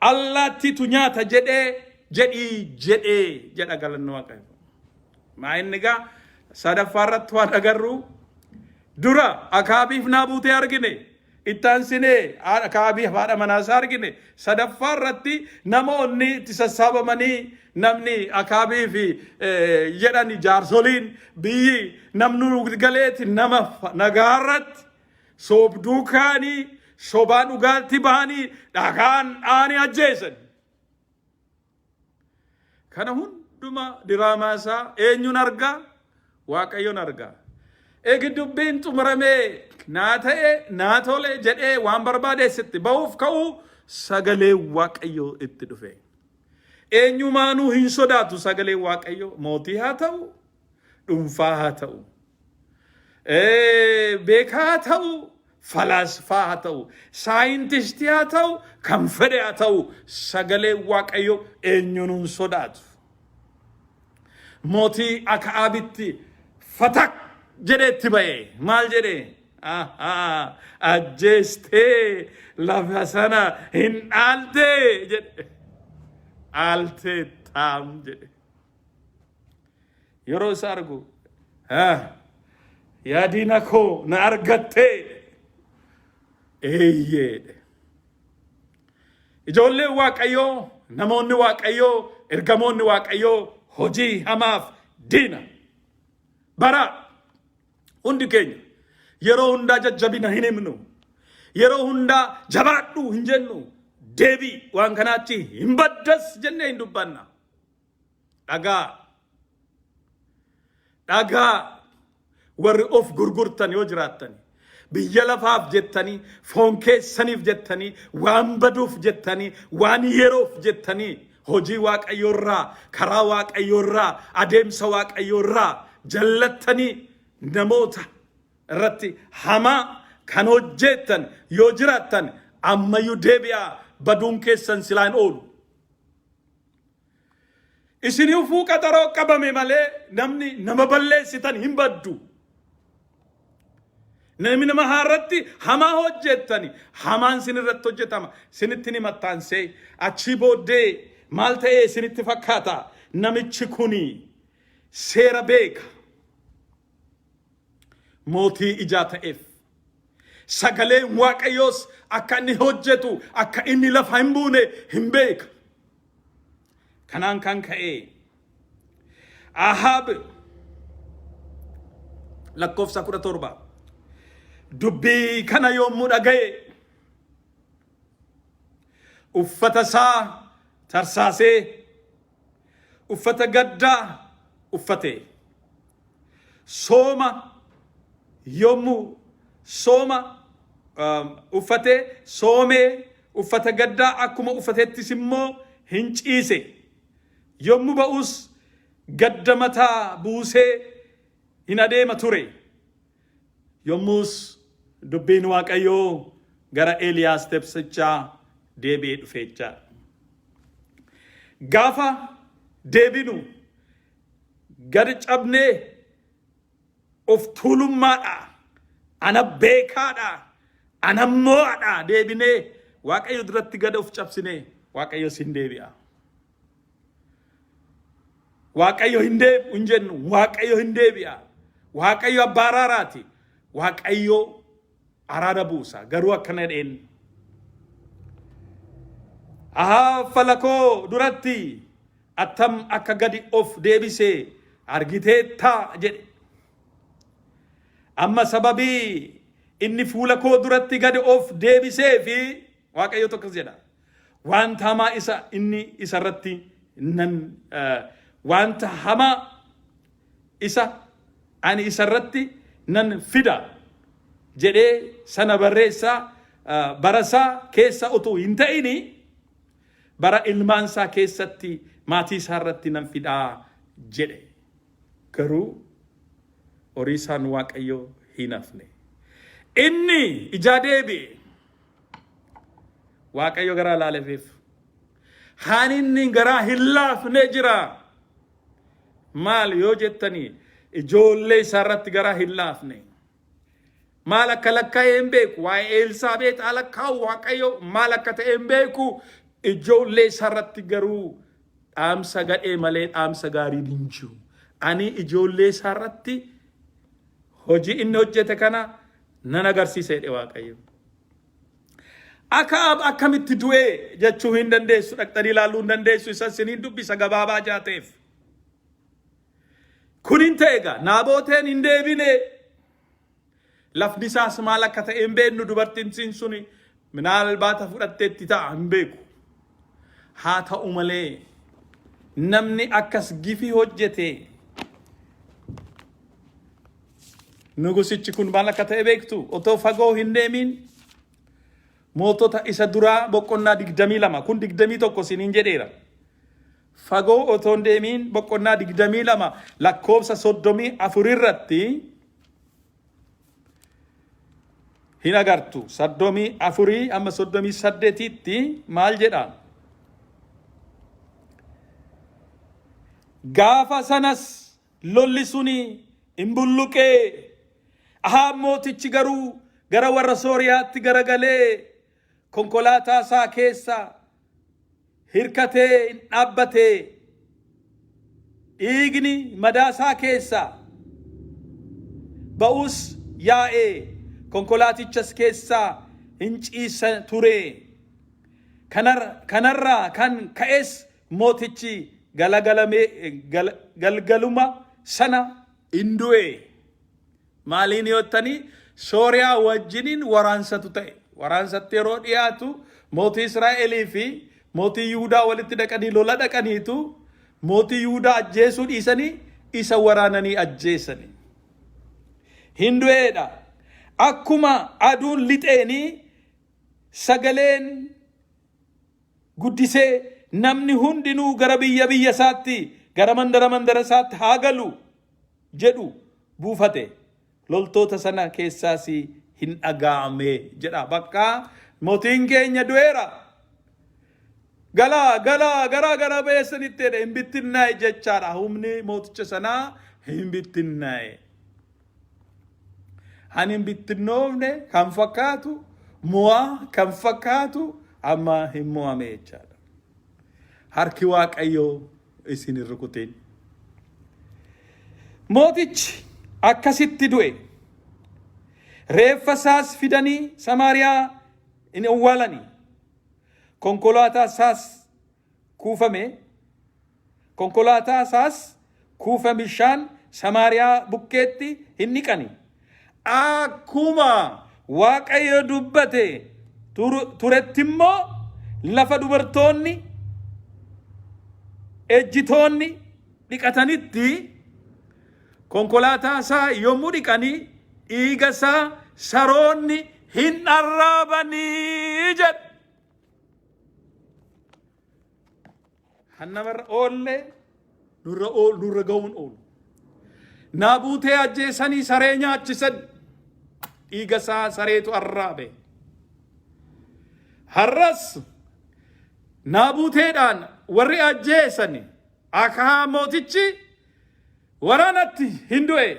allaattiitu nyaata jedhee jedhii jedhee jedha galanni Waaqayyo. Maa inni egaa sadaffaa irratti waan agarru dura Akaabiif Naabuutee argine. Itti aansinee Akaabiif haadha manaa isaa argine. Sadaffaa irratti namoonni itti sassaabamanii namni Akaabii fi jedhan jaarsoliin biyyi namni galeeti nama nagaa irratti soobduu kaanii sobaa dhugaatti bahanii dhagaan dhaanii ajjeesan. Kana hunduma diraamaa isaa eenyuun argaa? Waaqayyoon argaa. Eegi dubbiin xumuramee naa ta'e naa tole jedhee waan barbaadeessitti bahuuf ka'u sagalee Waaqayyoo itti dhufe. Eenyumaanuu hin sodaatu sagalee Waaqayyoo mootii haa ta'u dhuunfaa haa ta'u. Beekaa haa ta'u, falaasfaa haa ta'u, saayintistii haa ta'u, kan fedhe haa ta'u, sagalee Waaqayyo eenyuun hin sodaatu. Mootii Aka'aabitti fatak jedhee itti ba'e. Maal jedhee? Ahaa, Ajjeestee lafa sana hin dhaaltee jedhe. Dhaaltee taam jedhe. Yeroo isa argu, "Ah, yaa diina koo na argattee?" Eeyyeedhe. Ijoolleen Waaqayyoo, namoonni Waaqayyoo, ergamoonni Waaqayyoo hojii hamaaf diina. Bara hundi keenya yeroo hundaa jajjabina hin himnu. Yeroo hundaa jabaadhu hin jennu. Deebii waan kanaatti hin baddas jennee hin dubbanna. Dhagaa. Dhagaa warri of gurgurtan yoo jiraattan biyya lafaaf jettanii foon keessaniif jettanii waan baduuf jettanii waan yeroof jettanii hojii waaqayyoorraa karaa waaqayyoorraa adeemsa waaqayyoorraa jallattanii namoota irratti hamaa kan hojjeettan yoo jiraattan ammayyuu deebi'aa baduun keessan silaa hin oolu. Isinifuu qaxaroo qabame malee namni nama balleessitan hin baddu. Namni nama haarratti hamaa hojjettani hamaan sin irratti hojjetama sinitti ni maxxansee achii booddee maal ta'ee isinitti fakkaata namichi kuni seera beeka mootii ijaa ta'eef sagaleen waaqayyoos akka inni hojjetu akka inni lafa hin buune hin beeka. Kanaan kan ka'e Ahaab lakkoofsa 17 dubbii kana yommuu dhaga'e uffata isaa tarsaasee uffata gaddaa uffate sooma yommuu sooma uffatee soomee uffata gaddaa akkuma uffatettis immoo hin ciise. Yommuu ba'us gadda mataa buusee hin adeema ture. Yommus dubbiin Waaqayyoo gara Eeliyaas Tebsichaa deebi'ee dhufe jechaadha. Gaafa deebinu gad cabnee of tuulummaadha, ana beekaadha, ana mo'adha deebinee Waaqayyo duratti gad of cabsinee Waaqayyo sin deebi'a. Waaqayyo hin deebi'u hin jennu, Waaqayyo hin deebi'a. Waaqayyo abbaa araaraati. Waaqayyo araara buusa. Garuu akkana jedheen. Ahaa falakoo duratti attam akka gadi of deebise argiteettaa jedhe. Amma sababii inni fuula koo duratti gadi of deebisee fi Waaqayyo tokkos jedha. Wanta hamaa isa inni isarratti nan wanta hamaa isa ani isarratti nan fida jedhee sana barreessaa barasaa keessa utuu hin ta'ini bara ilmaan isaa keessatti maatii isaa irratti nan fidaa jedhe. Garuu horii isaan Waaqayyo hin hafne. Inni ijaa deebi'e. Waaqayyo garaa laalefeef. Haan inni garaa hin laafne jira. Maal yoo jettanii ijoollee isaa irratti garaa hin laafne. Maal akka lakkaa'e hin beeku. Waa'ee Elsaabeet haa lakkaa'u Waaqayyo maal akka ta'e hin beeku. Ijoollee isaa irratti garuu dhaamsa gadhee malee dhaamsa gaariin hin jiru. Ani ijoollee isaa irratti hojii inni hojjete kana nan agarsiisa jedhe Waaqayyo. Akaab akkamitti du'ee jechuu hin dandeessu dhaqxanii ilaaluu hin dandeessu isa isiniin dubbisa gabaabaa jaateef. Kun hin ta'e egaa Naabooteen hin deebine. Lafni isaas maal akka ta'e hin beeknu dubartiin siin suni minaalbaata fudhatteetti ta'a hin beeku. Haa ta'u malee namni akkas gifii hojjete nugusichi kun maal akka ta'e beektu otoo fagoo hin deemiin mootota isa duraa boqonnaa 22 kun 21 isiniin jedheera. Fagoo otoo hin deemiin boqonnaa 22 lakkoofsa 34 irratti hin agartu. 34 amma 38tti maal jedha? Gaafa sanas lolli suni in bulluqee Ahaab mootichi garuu gara warra Sooriyaatti garagalee konkolaataa isaa keessa hirkatee in dhaabbate. Dhiigni madaa isaa keessa ba'us yaa'e, konkolaatichas keessa hin ciisa ture. Kanarraa kan ka'es mootichi galgaluma sana in du'e. Maaliin yoottanii Sooriyaa wajjiniin waraansatu ta'e. Waraansatti yeroo dhiyaatu mootii Israa'elii fi mootii Yihudaa walitti dhaqanii lola dhaqaniitu mootii Yihudaa ajjeesuu dhiisanii isa waraananii ajjeesanii. Hin du'eedha. Akkuma aduun lixeenii sagaleen guddisee namni hundinuu gara biyya biyya isaatti gara mandara mandara isaatti haa galu jedhu buufate. Loltoota sana keessaas hin dhaga'ame jedha. Bakka mootiin keenya du'eera. Galaa galaa garaa gara beessanitti jedhe hin bittinnaa'e jechaadha. Humni mooticha sanaa hin bittinnaa'e. Han hin bittinnoofne kan fakkaatu mo'aa kan fakkaatu amma hin mo'ame jechaadha. Harki Waaqayyoo isin hin rukutin. Mootichi akkasitti du'e. Reeffa isaas fidanii Samaariyaa in awwaalani. Konkolaataa isaas kuufame. Konkolaataa isaas kuufa bishaan Samaariyaa bukkeetti hin dhiqani. Akkuma Waaqayyo dubbate turetti immoo lafa dubartoonni ejjitoonni dhiqatanitti konkolaataa isaa yommuu dhiqanii dhiiga isaa saroonni hin arraabanii jedhe. Kan namarra oolle nurra oolu nurra ga'uun oolu. Naabuutee ajjeesanii saree nyaachisan dhiiga isaa sareetu arraabe. Har'as naabuuteedhaan warri ajjeesan Akahaa mootichi waraanatti hin du'e.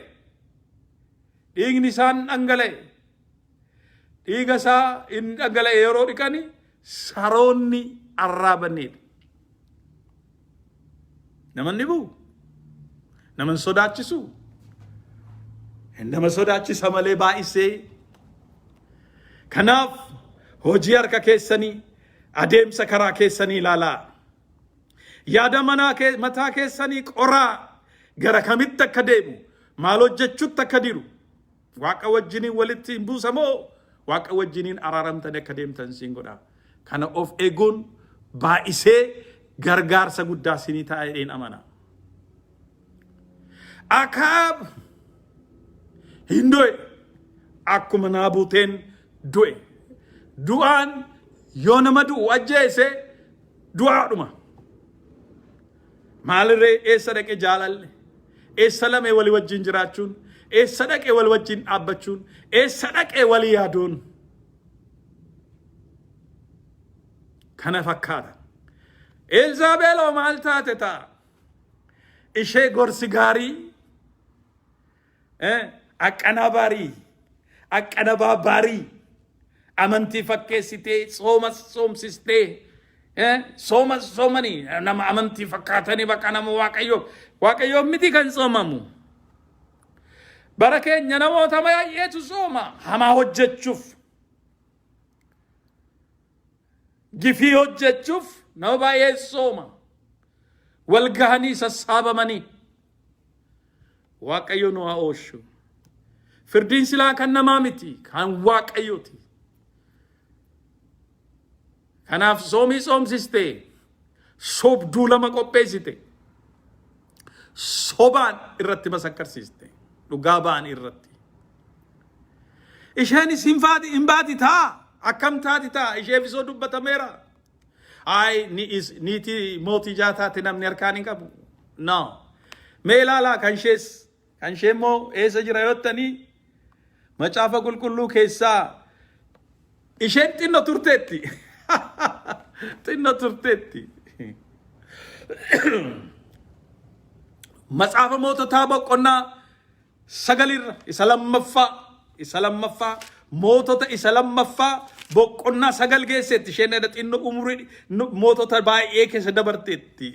Dhiigni isaan dhangala'e. Dhiiga isaa inni dhangala'e yeroo dhiqani saroonni arraabanidha. Nama hin dhibu. Nama hin sodaachisu. Nama sodaachisa malee baay'isee. Kanaaf hojii harka keessanii adeemsa karaa keessanii ilaalaa. Yaada manaa mataa keessanii qoraa gara kamitti akka deemu maal hojjechuutti akka jiru Waaqa wajjiniin walitti hin buusamoo Waaqa wajjiniin araaramtanii akka deemtan siin godha. Kana of eeguun baay'isee gargaarsa guddaa isinii ta'a jedheen amana. Akaab hin du'e akkuma Naabuteen du'e. Du'aan yoo nama du'u ajjeese du'aadhuma. Maalirree eessa dhaqe jaalalli? Eessa lamee walii wajjin jiraachuun? Eessa dhaqe wal wajjin dhaabbachuun? Eessa dhaqe walii yaaduun? Kana fakkaata. Elzaabeeloo maal taate ta'a? Ishee gorsi gaarii aqqanabaarii aqqanabaabaarii amantii fakkeessitee sooma soomsistee sooma soomanii nama amantii fakkaatanii bakka nama waaqayyoof waaqayyoof miti kan soomamu. Bara keenya namoota baay'eetu sooma hamaa hojjechuuf gifii hojjechuuf nama baay'ee sooma. Wal gahanii sassaabamanii Waaqayyo nu haa oolchu. Firdiin silaa kan namaa miti kan Waaqayyooti. Kanaaf soomii soomsiste sobduu lama qopheessite sobaan irratti masakkarsiiste dhugaa ba'an irratti. Isheenis hin faati hin baati taa akkam taati taa isheef isoo dubbatameera. Ayi ni is niitii mootii jaa taate namni harkaan hin qabu. No. Mee ilaalaa kan ishees kan ishee immoo eessa jira yoo jettanii macaafa qulqulluu keessaa isheen xinno turteetti. Xinno turteetti. Macaafa moototaa boqonnaa sagalirra isa lammaffaa isa lammaffaa mootota isa lammaffaa boqonnaa sagal geesseetti isheen edha xinno umurii mootota baay'ee keessa dabarteetti.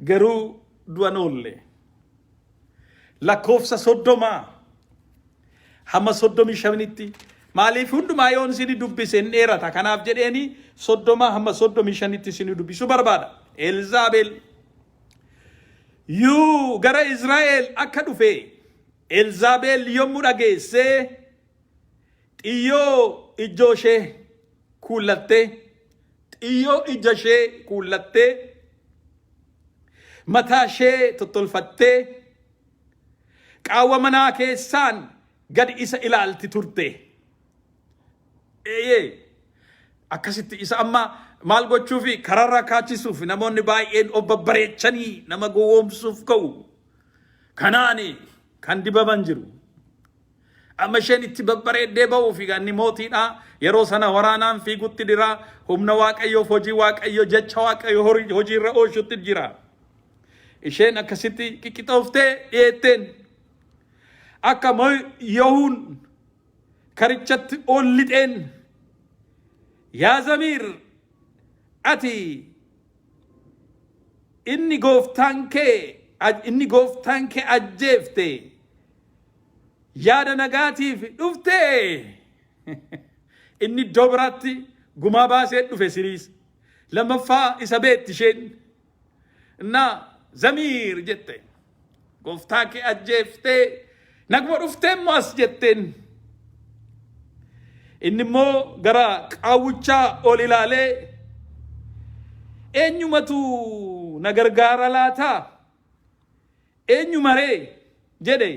Garuu du'an oolle. Lakkoofsa 30 hamma 35tti maaliif hundumaa yoon isin dubbise hin dheerata kanaaf jedheeni 30 hamma 35tti isin dubbisuu barbaada. Elzaabel Yuu gara Israa'el akka dhufe Elzaabel yommuu dhageesse xiyyoo ijoo ishee kuullattee xiyyoo ija ishee kuullattee mataa ishee tottolfattee qaawwa manaa keessaan gad isa ilaalti turte. Eeyyee akkasitti isa amma maal gochuufi kararra kaachisuuf namoonni baay'een of babbareechanii nama gowwoomsuuf ka'u. Kanaani kan dibaman jiru. Amma isheen itti babbareeddee ba'uuf inni mootiidha. Yeroo sana waraanaan fiigutti dira. Humna Waaqayyoof hojii Waaqayyo jecha Waaqayyo hojiirra oolchutti jira. Isheen akkasitti qiqqixooftee dhiyeetteen akka Yehuun karichatti ol lixeen yaa Zamiir ati inni gooftaan kee inni gooftaan kee ajjeefte yaada nagaatiif dhufte inni iddoo biraatti gumaa baasee dhufe siriis lammaffaa isa beetti isheen na Zamiir jette gooftaa kee ajjeeftee naguma dhuftee immoo as jetteen inni immoo gara qaawwichaa ol ilaalee eenyumatu na gargaara laata eenyu maree jedhe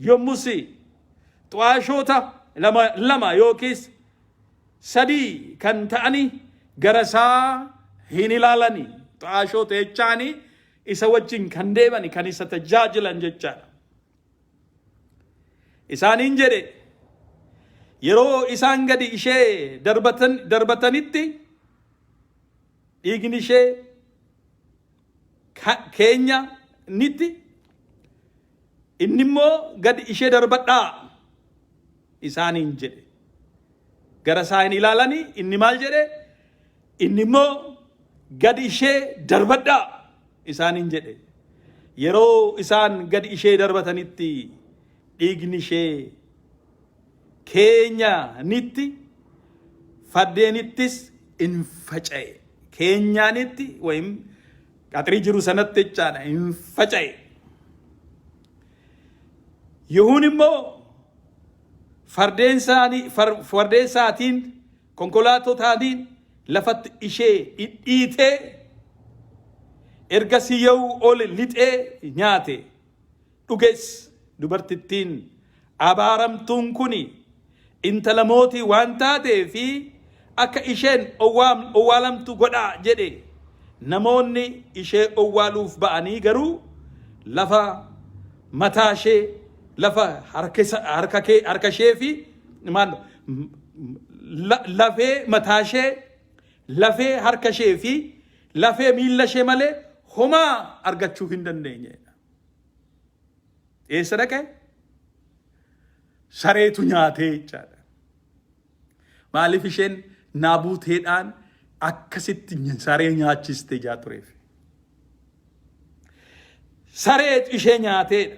yommus xu'aashoota lama lama yookiis sadii kan ta'ani gara isaa hin ilaalani. Xu'aashoota jechaani isa wajjin kan deemani kan isa tajaajilan jechaadha. Isaaniin jedhe yeroo isaan gadi ishee darbatan darbatanitti dhiigni ishee keenya nitti inni immoo gadi ishee darbadhaa isaaniin jedhe. Gara isaa hin ilaalanii inni maal jedhe? Inni immoo gadi ishee darbadhaa isaaniin jedhe. Yeroo isaan gadi ishee darbatanitti dhiigni ishee keenya nitti fardeenittis in faca'e. Keenyaanitti wayim qaxirii jiru sanatti jechaadha in faca'e. Yihuun immoo fardeen isaanii fardeen isaatiin konkolaatotaatiin lafatti ishee dhidhiitee ergasii yoo ol lixee nyaate dhuges dubartittiin abaaramtuun kuni intala mootii waan taatee fi akka isheen owwaalamtu godhaa jedhe. Namoonni ishee owwaaluuf ba'anii garuu lafa mataa ishee lafa harka ishee fi maal lafee mataa ishee lafee harka ishee fi lafee miilla ishee malee homaa argachuu hin dandeenye. Eessa dhaqe? Sareetu nyaatee jechaadha. Maaliif isheen naabuuteedhaan akkasitti saree nyaachiste ijaa tureef. Sareetu ishee nyaateedha.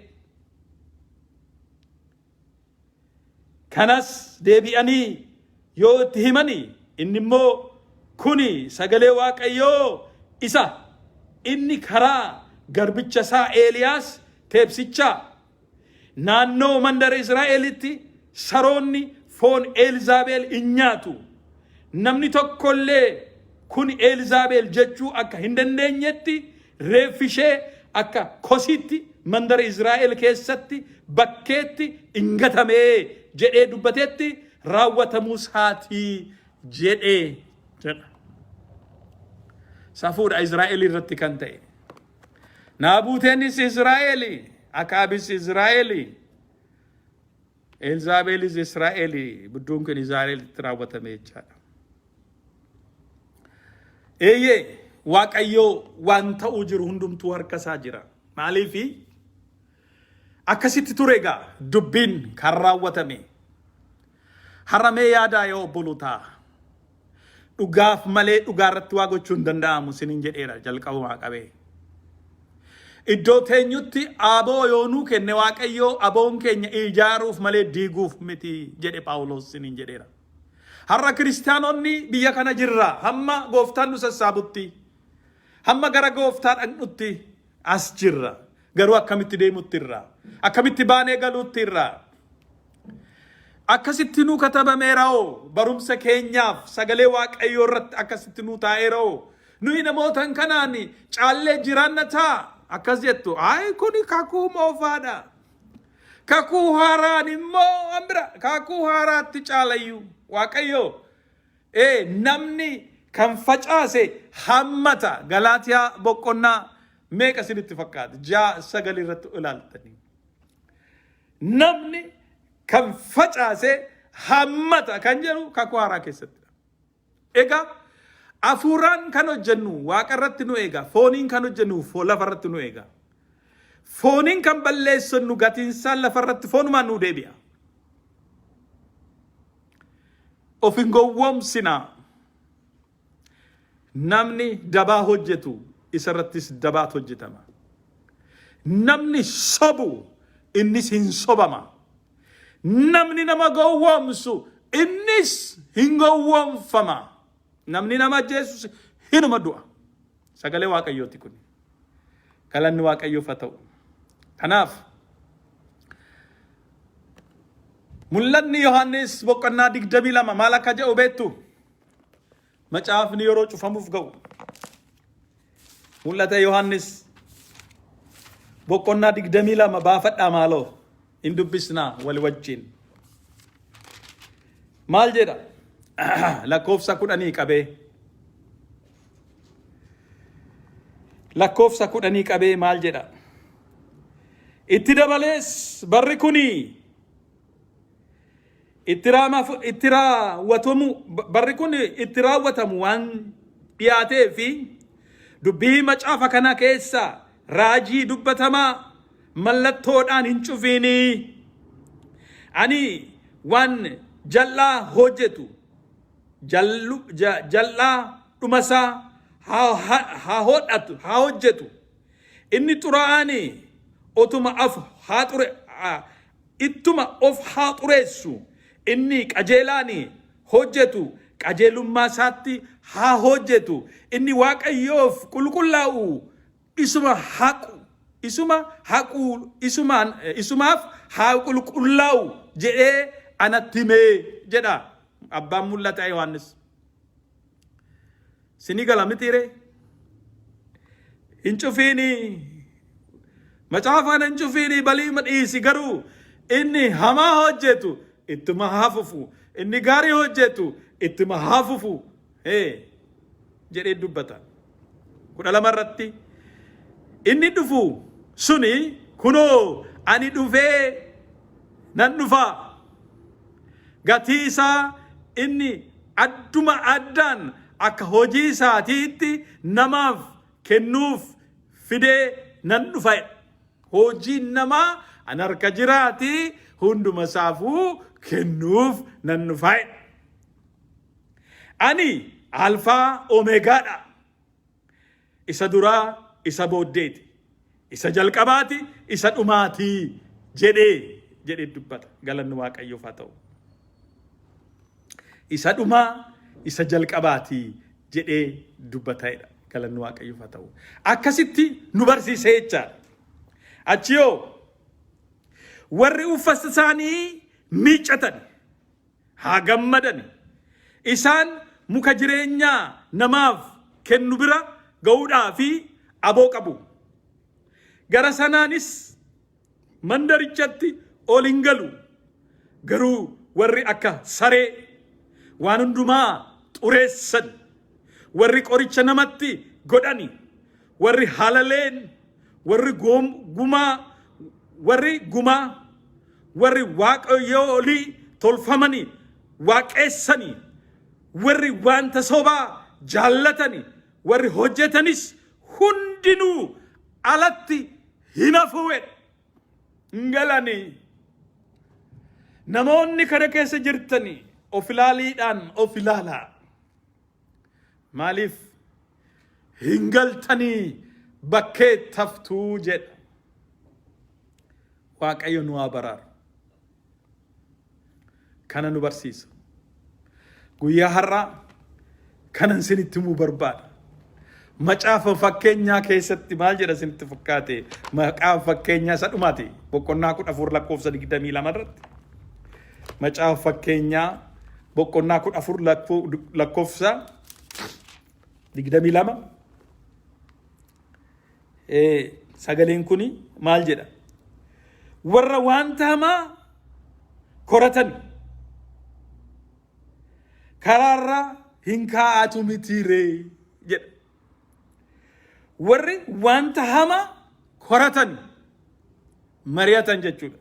Kanas deebi'anii yoo itti himanii inni immoo kuni sagalee Waaqayyoo isa inni karaa garbicha isaa Eeliyaas teebsichaa naannoo mandara Israa'elitti saroonni foon Eelzaabeel in nyaatu. Namni tokkollee kun Eelzaabeel jechuu akka hin dandeenyetti reeffi ishee akka kosiitti mandara Israa'el keessatti bakkeetti in gatamee jedhee dubbatetti raawwatamuu isaatii jedhee jedha. Safuudha Israa'el irratti kan ta'e. Naabuuteenis Israa'eli, Akaabis Israa'eli, Eelzaabeelis Israa'eli. Budduun kun Israa'elitti raawwatame jechaadha. Eeyyee Waaqayyoo waan ta'uu jiru hundumtuu harka isaa jira. Maaliifi akkasitti ture egaa dubbiin kan raawwatame. Har'a mee yaadaa yoo obbolotaa. Dhugaaf malee dhugaa irratti waa gochuu hin danda'amu isiniin jedheera jalqabumaa qabee. Iddoo teenyutti aboo yoo nuu kenne Waaqayyoo aboon keenya ijaaruuf malee diiguuf miti jedhe Phaawulos isiniin jedheera. Har'a kiristaanonni biyya kana jirra hamma gooftaan nu sassaabutti hamma gara gooftaa dhaqnutti as jirra. Garuu akkamitti deemutti irra akkamitti baanee galuutti irra akkasitti nuu katabameera'oo barumsa keenyaaf sagalee Waaqayyoo irratti akkasitti nuu taa'eera'oo nuyi namootan kanaan caallee jiraanna ta'a akkas jettu ayi kuni kakuu moofaadha. Kakuu haaraan immoo waan bira kakuu haaraatti caalayyuu Waaqayyoo ee namni kan facaase hammata Galaatiyaa boqonnaa meeqa isinitti fakkaata 6 9 irratti ilaaltanii. Namni kan facaase hammata kan jedhu kakuu haaraa keessattidha. Egaa hafuuraan kan hojjennu waaqa irratti nu eega, fooniin kan hojjennu lafa irratti nu eega. Fooniin kan balleessannu gatiinsaa lafa irratti foonumaan nu deebi'a. Of hin gowwoomsinaa. Namni dabaa hojjetu isarrattis dabaatu hojjetama. Namni sobu innis hin sobama. Namni nama gowwoomsu innis hin gowwoomfama. Namni nama ajjeesus hinuma du'a. Sagalee Waaqayyooti kun. Galanni Waaqayyoof haa ta'u. Kanaaf mul'anni Yohaannis boqonnaa 22 maal akka jedhu beektu? Macaafni yeroo cufamuuf ga'u. Mul'ata Yohaannis boqonnaa 22 baafadhaa maaloo hin dubbisnaa wal wajjin. Maal jedha? Lakkoofsa 10 qabee. Lakkoofsa 10 qabee maal jedha? Itti dabalees barri kuni itti raamafu- itti raawwatamu barri kun itti raawwatamu waan dhiyaatee fi dubbii macaafa kana keessa raajii dubbatamaa mallattoodhaan hin cufiinii. Ani waan jal'aa hojjetu jallu- jal'aa dhumasaa haa hodhatu haa hojjetu. Inni xuraa'aan otuma af haa xure ittuma of haa xureessu. Inni qajeelaan hojjetu qajeelummaa isaatti haa hojjetu. Inni Waaqayyoof qulqullaa'u isuma haqu isuma haqu isumaan isumaaf haa qulqullaa'u jedhee anatti himee jedha. Abbaan mul'ata Yohaannis. Sini gala mitiiree? Hin cufiini. Macaafa kana hin cufiini balii dhiisi garuu inni hamaa hojjetu ittuma haa fufu. Inni gaarii hojjetu ittuma haa fufu. Hee jedhee dubbata. 12 irratti inni dhufu suni kunoo ani dhufee nan dhufa. Gatii isaa inni adduma addaan akka hojii isaatiitti namaaf kennuuf fidee nan dhufa. Hojiin namaa an harka jiraati hunduma isaafuu kennuuf nan dhufa. Ani Alfaa Omeegaadha. Isa duraa isa booddeeti. Isa jalqabaati isa dhumaati jedhee jedhee dubbata. Galanni Waaqayyoof haa ta'u. Isa dhumaa isa jalqabaati jedhee dubbata'edha. Galanni Waaqayyoof haa ta'u. Akkasitti nu barsiisee jechaadha. Achi yoo warri uffata isaanii miiccatan haa gammadani. Isaan muka jireenyaa namaaf kennu bira ga'uudhaa fi aboo qabu. Gara sanaanis mandarichatti ol hin galu. Garuu warri akka saree waan hundumaa xureessan, warri qoricha namatti godhani, warri halaleen, warri gumaa, warri gumaa, warri waaqayyoolii tolfamanii waaqeessanii, warri wanta sobaa jaallatani, warri hojjetanis hundinuu alatti hin hafu jedhe. Hin galanii. Namoonni kana keessa jirtanii of ilaaliidhaan of ilaalaa. Maaliif hin galtanii bakkee taftuu jedha. Waaqayyo nu haa baraaru. Kana nu barsiisa. Guyyaa har'aa kanan isinitti himuu barbaada. Macaafa fakkeenyaa keessatti maal jedha isinitti fakkaate? Macaafa fakkeenyaa isa dhumaati. Boqonnaa 14 lakkoofsa 22 irratti. Macaafa fakkeenyaa boqonnaa 14 lakkoofsa 22. Sagaleen kun maal jedha? Warra wanta hamaa koratan karaarra hin kaa'atu mitiiree jedha. Warri wanta hamaa koratan mari'atan jechuudha.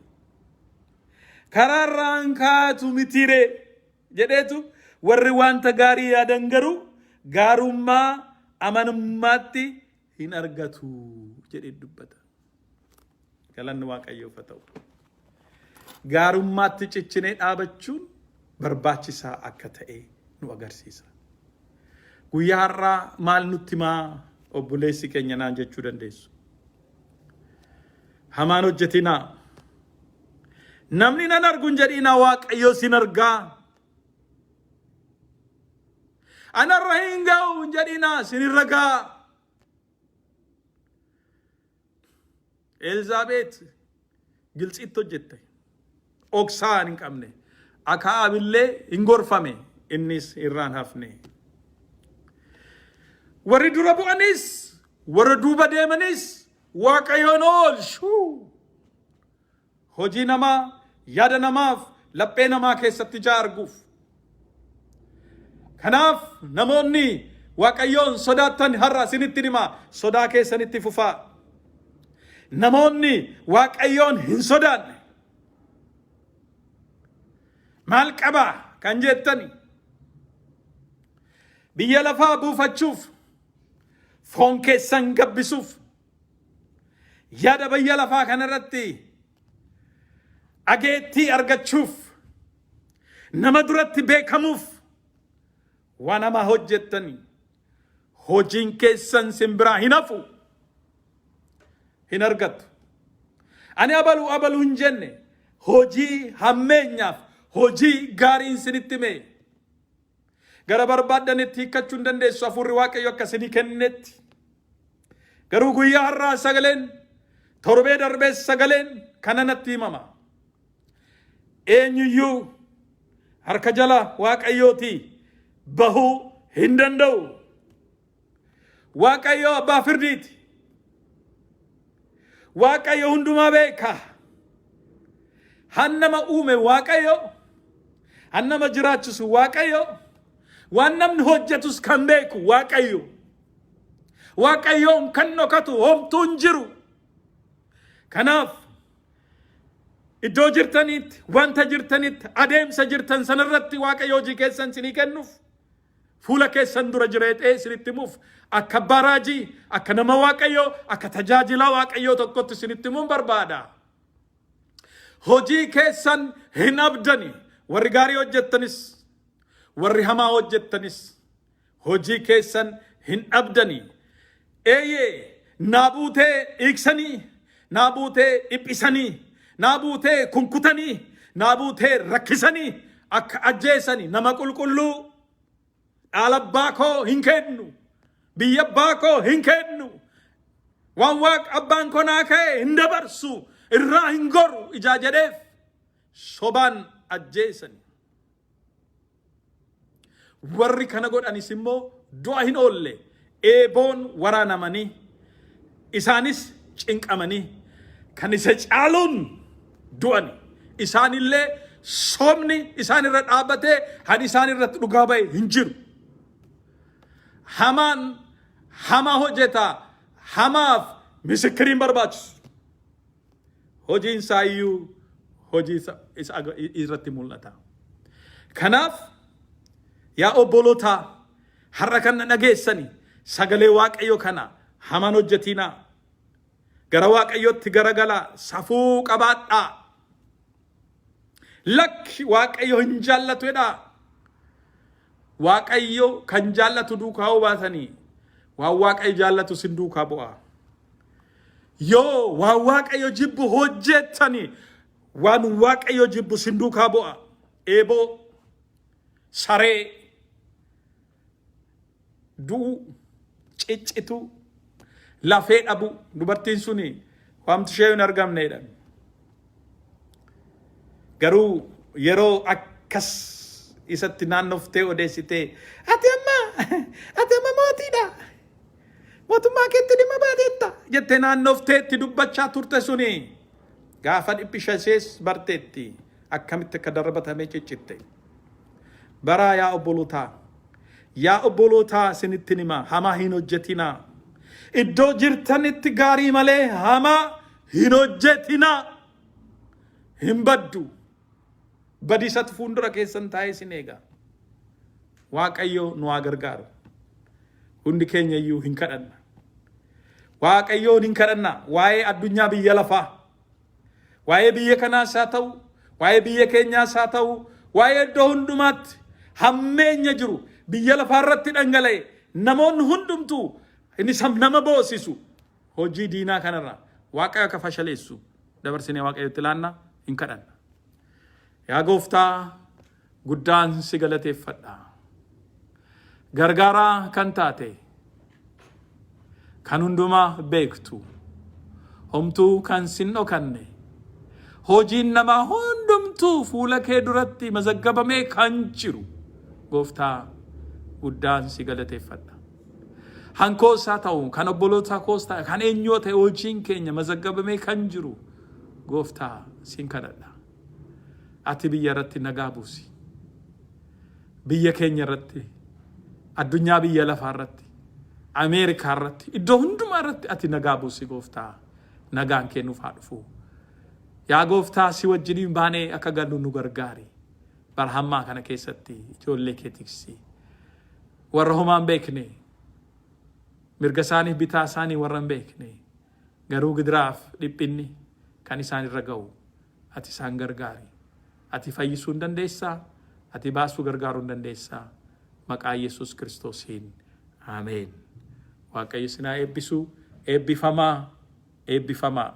Karaarraa hin kaa'atu mitiiree jedheetu warri wanta gaarii yaadan garuu gaarummaa amanummaatti hin argatu jedhee dubbata. Galanni Waaqayyoof haa ta'u. Gaarummaatti cichinee dhaabachuun barbaachisaa akka ta'e nu agarsiisa. Guyyaa har'aa maal nutti himaa obboleessi keenya naan jechuu dandeessu. Hamaan hojjetinaa. Namni nan argu hin jedhinaa Waaqayyo sin argaa. Anarra hin ga'u hin jedhinaa sinirra ga'a. Elzaabeet Giltsiitti hojjette. Dhoksaa hin qabne. Akaa'abillee hin gorfame innis irraan hafne. Warri dura bu'anis warra duuba deemanis Waaqayyoon oolchu. Hojii namaa, yaada namaaf, laphee namaa keessatti ijaa arguuf. Kanaaf namoonni Waaqayyoon sodaattan har'a isinitti hima sodaa keessanitti fufaa. Namoonni Waaqayyoon hin sodaanne maal qabaa kan jettani biyya lafaa buufachuuf foon keessan gabbisuuf yaada biyya lafaa kanarratti dhageettii argachuuf nama duratti beekamuuf waan hamaa hojjettanii hojiin keessan sin biraa hin hafu hin argattu. Ani abalu abalu hin jenne hojii hammeenyaaf hojii gaariin sinitti hime. Gara barbaaddanitti hiikkachuu hin dandeessu hafuurri Waaqayyo akka isinii kennetti. Garuu guyyaa har'aa sagaleen torbee darbees sagaleen kana natti himama. Eenyuyyuu Harka jala Waaqayyootii bahuu hin danda'u. Waaqayyo abbaa firdiiti. Waaqayyo hundumaa beeka. Han nama uume Waaqayyo, han nama jiraachisu Waaqayyo, waan namni hojjetus kan beeku Waaqayyo. Waaqayyoon kan dhokatu homtuu hin jiru. Kanaaf iddoo jirtanitti, wanta jirtanitti, adeemsa jirtan sanarratti Waaqayyo hojii keessan isinii kennuuf, fuula keessan dura jireexee isinitti himuuf, akka abbaa raajii, akka nama Waaqayyoo, akka tajaajilaa Waaqayyoo tokkotti isinitti himuun barbaada. Hojii keessan hin abdani. Warri gaarii hojjettanis, warri hamaa hojjettanis hojii keessan hin dhabdani. Eeyyee, naa buutee dhiigsanii, naa buutee dhiphisanii, naa buutee kunkutanii, naa buutee rakkisanii, akka ajjeesanii nama qulqulluu dhaala abbaa koo hin kennu, biyya abbaa koo hin kennu, waan waaqa abbaan koo naa ka'e hin dabarsu, irraa hin goru ijaa jedheef sobaan ajjeesanii. Warri kana godhanis immoo du'a hin oolle, eeboon waraanamanii, isaanis cinqamanii kan isa caaluun du'ani. Isaanillee sobni isaan irra dhaabbatee han isaan irratti dhugaa ba'e hin jiru. Hamaan hamaa hojjeta, hamaaf misikkiriin barbaachisu. Hojiin isaa iyyuu hojii isa irratti mul'ata. Kanaaf yaa obbolotaa, har'a kan na dhageessani, sagalee Waaqayyo kana hamaan hojjetinaa. Gara Waaqayyotti garagalaa, safuu qabaadhaa. Lakki, Waaqayyo hin jaallatu jedhaa. Waaqayyo kan jaallatu duukaa hoo baatanii, waan Waaqayyo jaallatu sin duukaa bu'a. Yoo waan Waaqayyo jibbu hojjettanii, waan Waaqayyo jibbu sin duukaa bu'a. Eeboo, saree, du'uu, ciccituu, lafee dhabuu. Dubartiin suni waamti ishee hin argamneedha. Garuu yeroo akkas isatti naannoftee odeessitee, Ati amma mootiidha. Mootummaa keetti dhimma baateetta" jettee naannoftee itti dubbachaa turte suni gaafa dhiphisha ishees barteetti, akkamitti akka darbatamee ciccitte. Baraa yaa obbolotaa. Yaa obbolotaa, isinitti hima, hamaa hin hojjetinaa. Iddoo jirtanitti gaarii malee hamaa hin hojjetinaa. Hin baddu. Badiisatu fuuldura keessan taa'ee isin eega. Waaqayyo nu haa gargaaru. Hundi keenya iyyuu hin kadhanna. Waaqayyoon hin kadhanna. Waa'ee addunyaa biyya lafaa. Waa'ee biyya kanaas haa ta'u, waa'ee biyya keenyaas haa ta'u, waa'ee iddoo hundumaatti hammeenya jiru biyya lafaa irratti dhangala'e, namoonni hundumtuu inni nama boosisu, hojii diinaa kanarra Waaqayyo akka fashaleessu dabarsinee Waaqayyotti laanna, hin kadhanna. Yaa Gooftaa, guddaan si galateeffadha. Gargaaraa kan taate, kan hundumaa beektu, homtuu kan sin dhokanne, hojiin namaa hundumtuu fuula kee duratti mazaggabamee kan jiru Gooftaa, guddaan si galateeffadha. Hankoos haa ta'u, kan obboloota koos ta'e, kan eenyoo ta'e, hojiin keenya mazaggabamee kan jiru Gooftaa, sin kadhadha. Ati biyya irratti nagaa buusi. Biyya keenya irratti, addunyaa biyya lafaa irratti, Ameerikaa irratti, iddoo hundumaa irratti ati nagaa buusi, Gooftaa. Nagaan kee nuuf haa dhufu. Yaa Gooftaa, si wajjiniin baanee akka gallu nu gargaari. Bara hammaa kana keessatti ijoollee kee tiksi. Warra homaa hin beekne, mirga isaaniif bitaa isaanii warra hin beekne, garuu gidiraaf dhiphinni kan isaan irra ga'u, ati isaan gargaari. Ati fayyisuu hin dandeessaa? Ati baasuu gargaaruu hin dandeessaa? Maqaa Yesuus Kiristoosiin. Ameen. Waaqayyo isin haa eebbisu. Eebbifamaa. Eebbifamaa.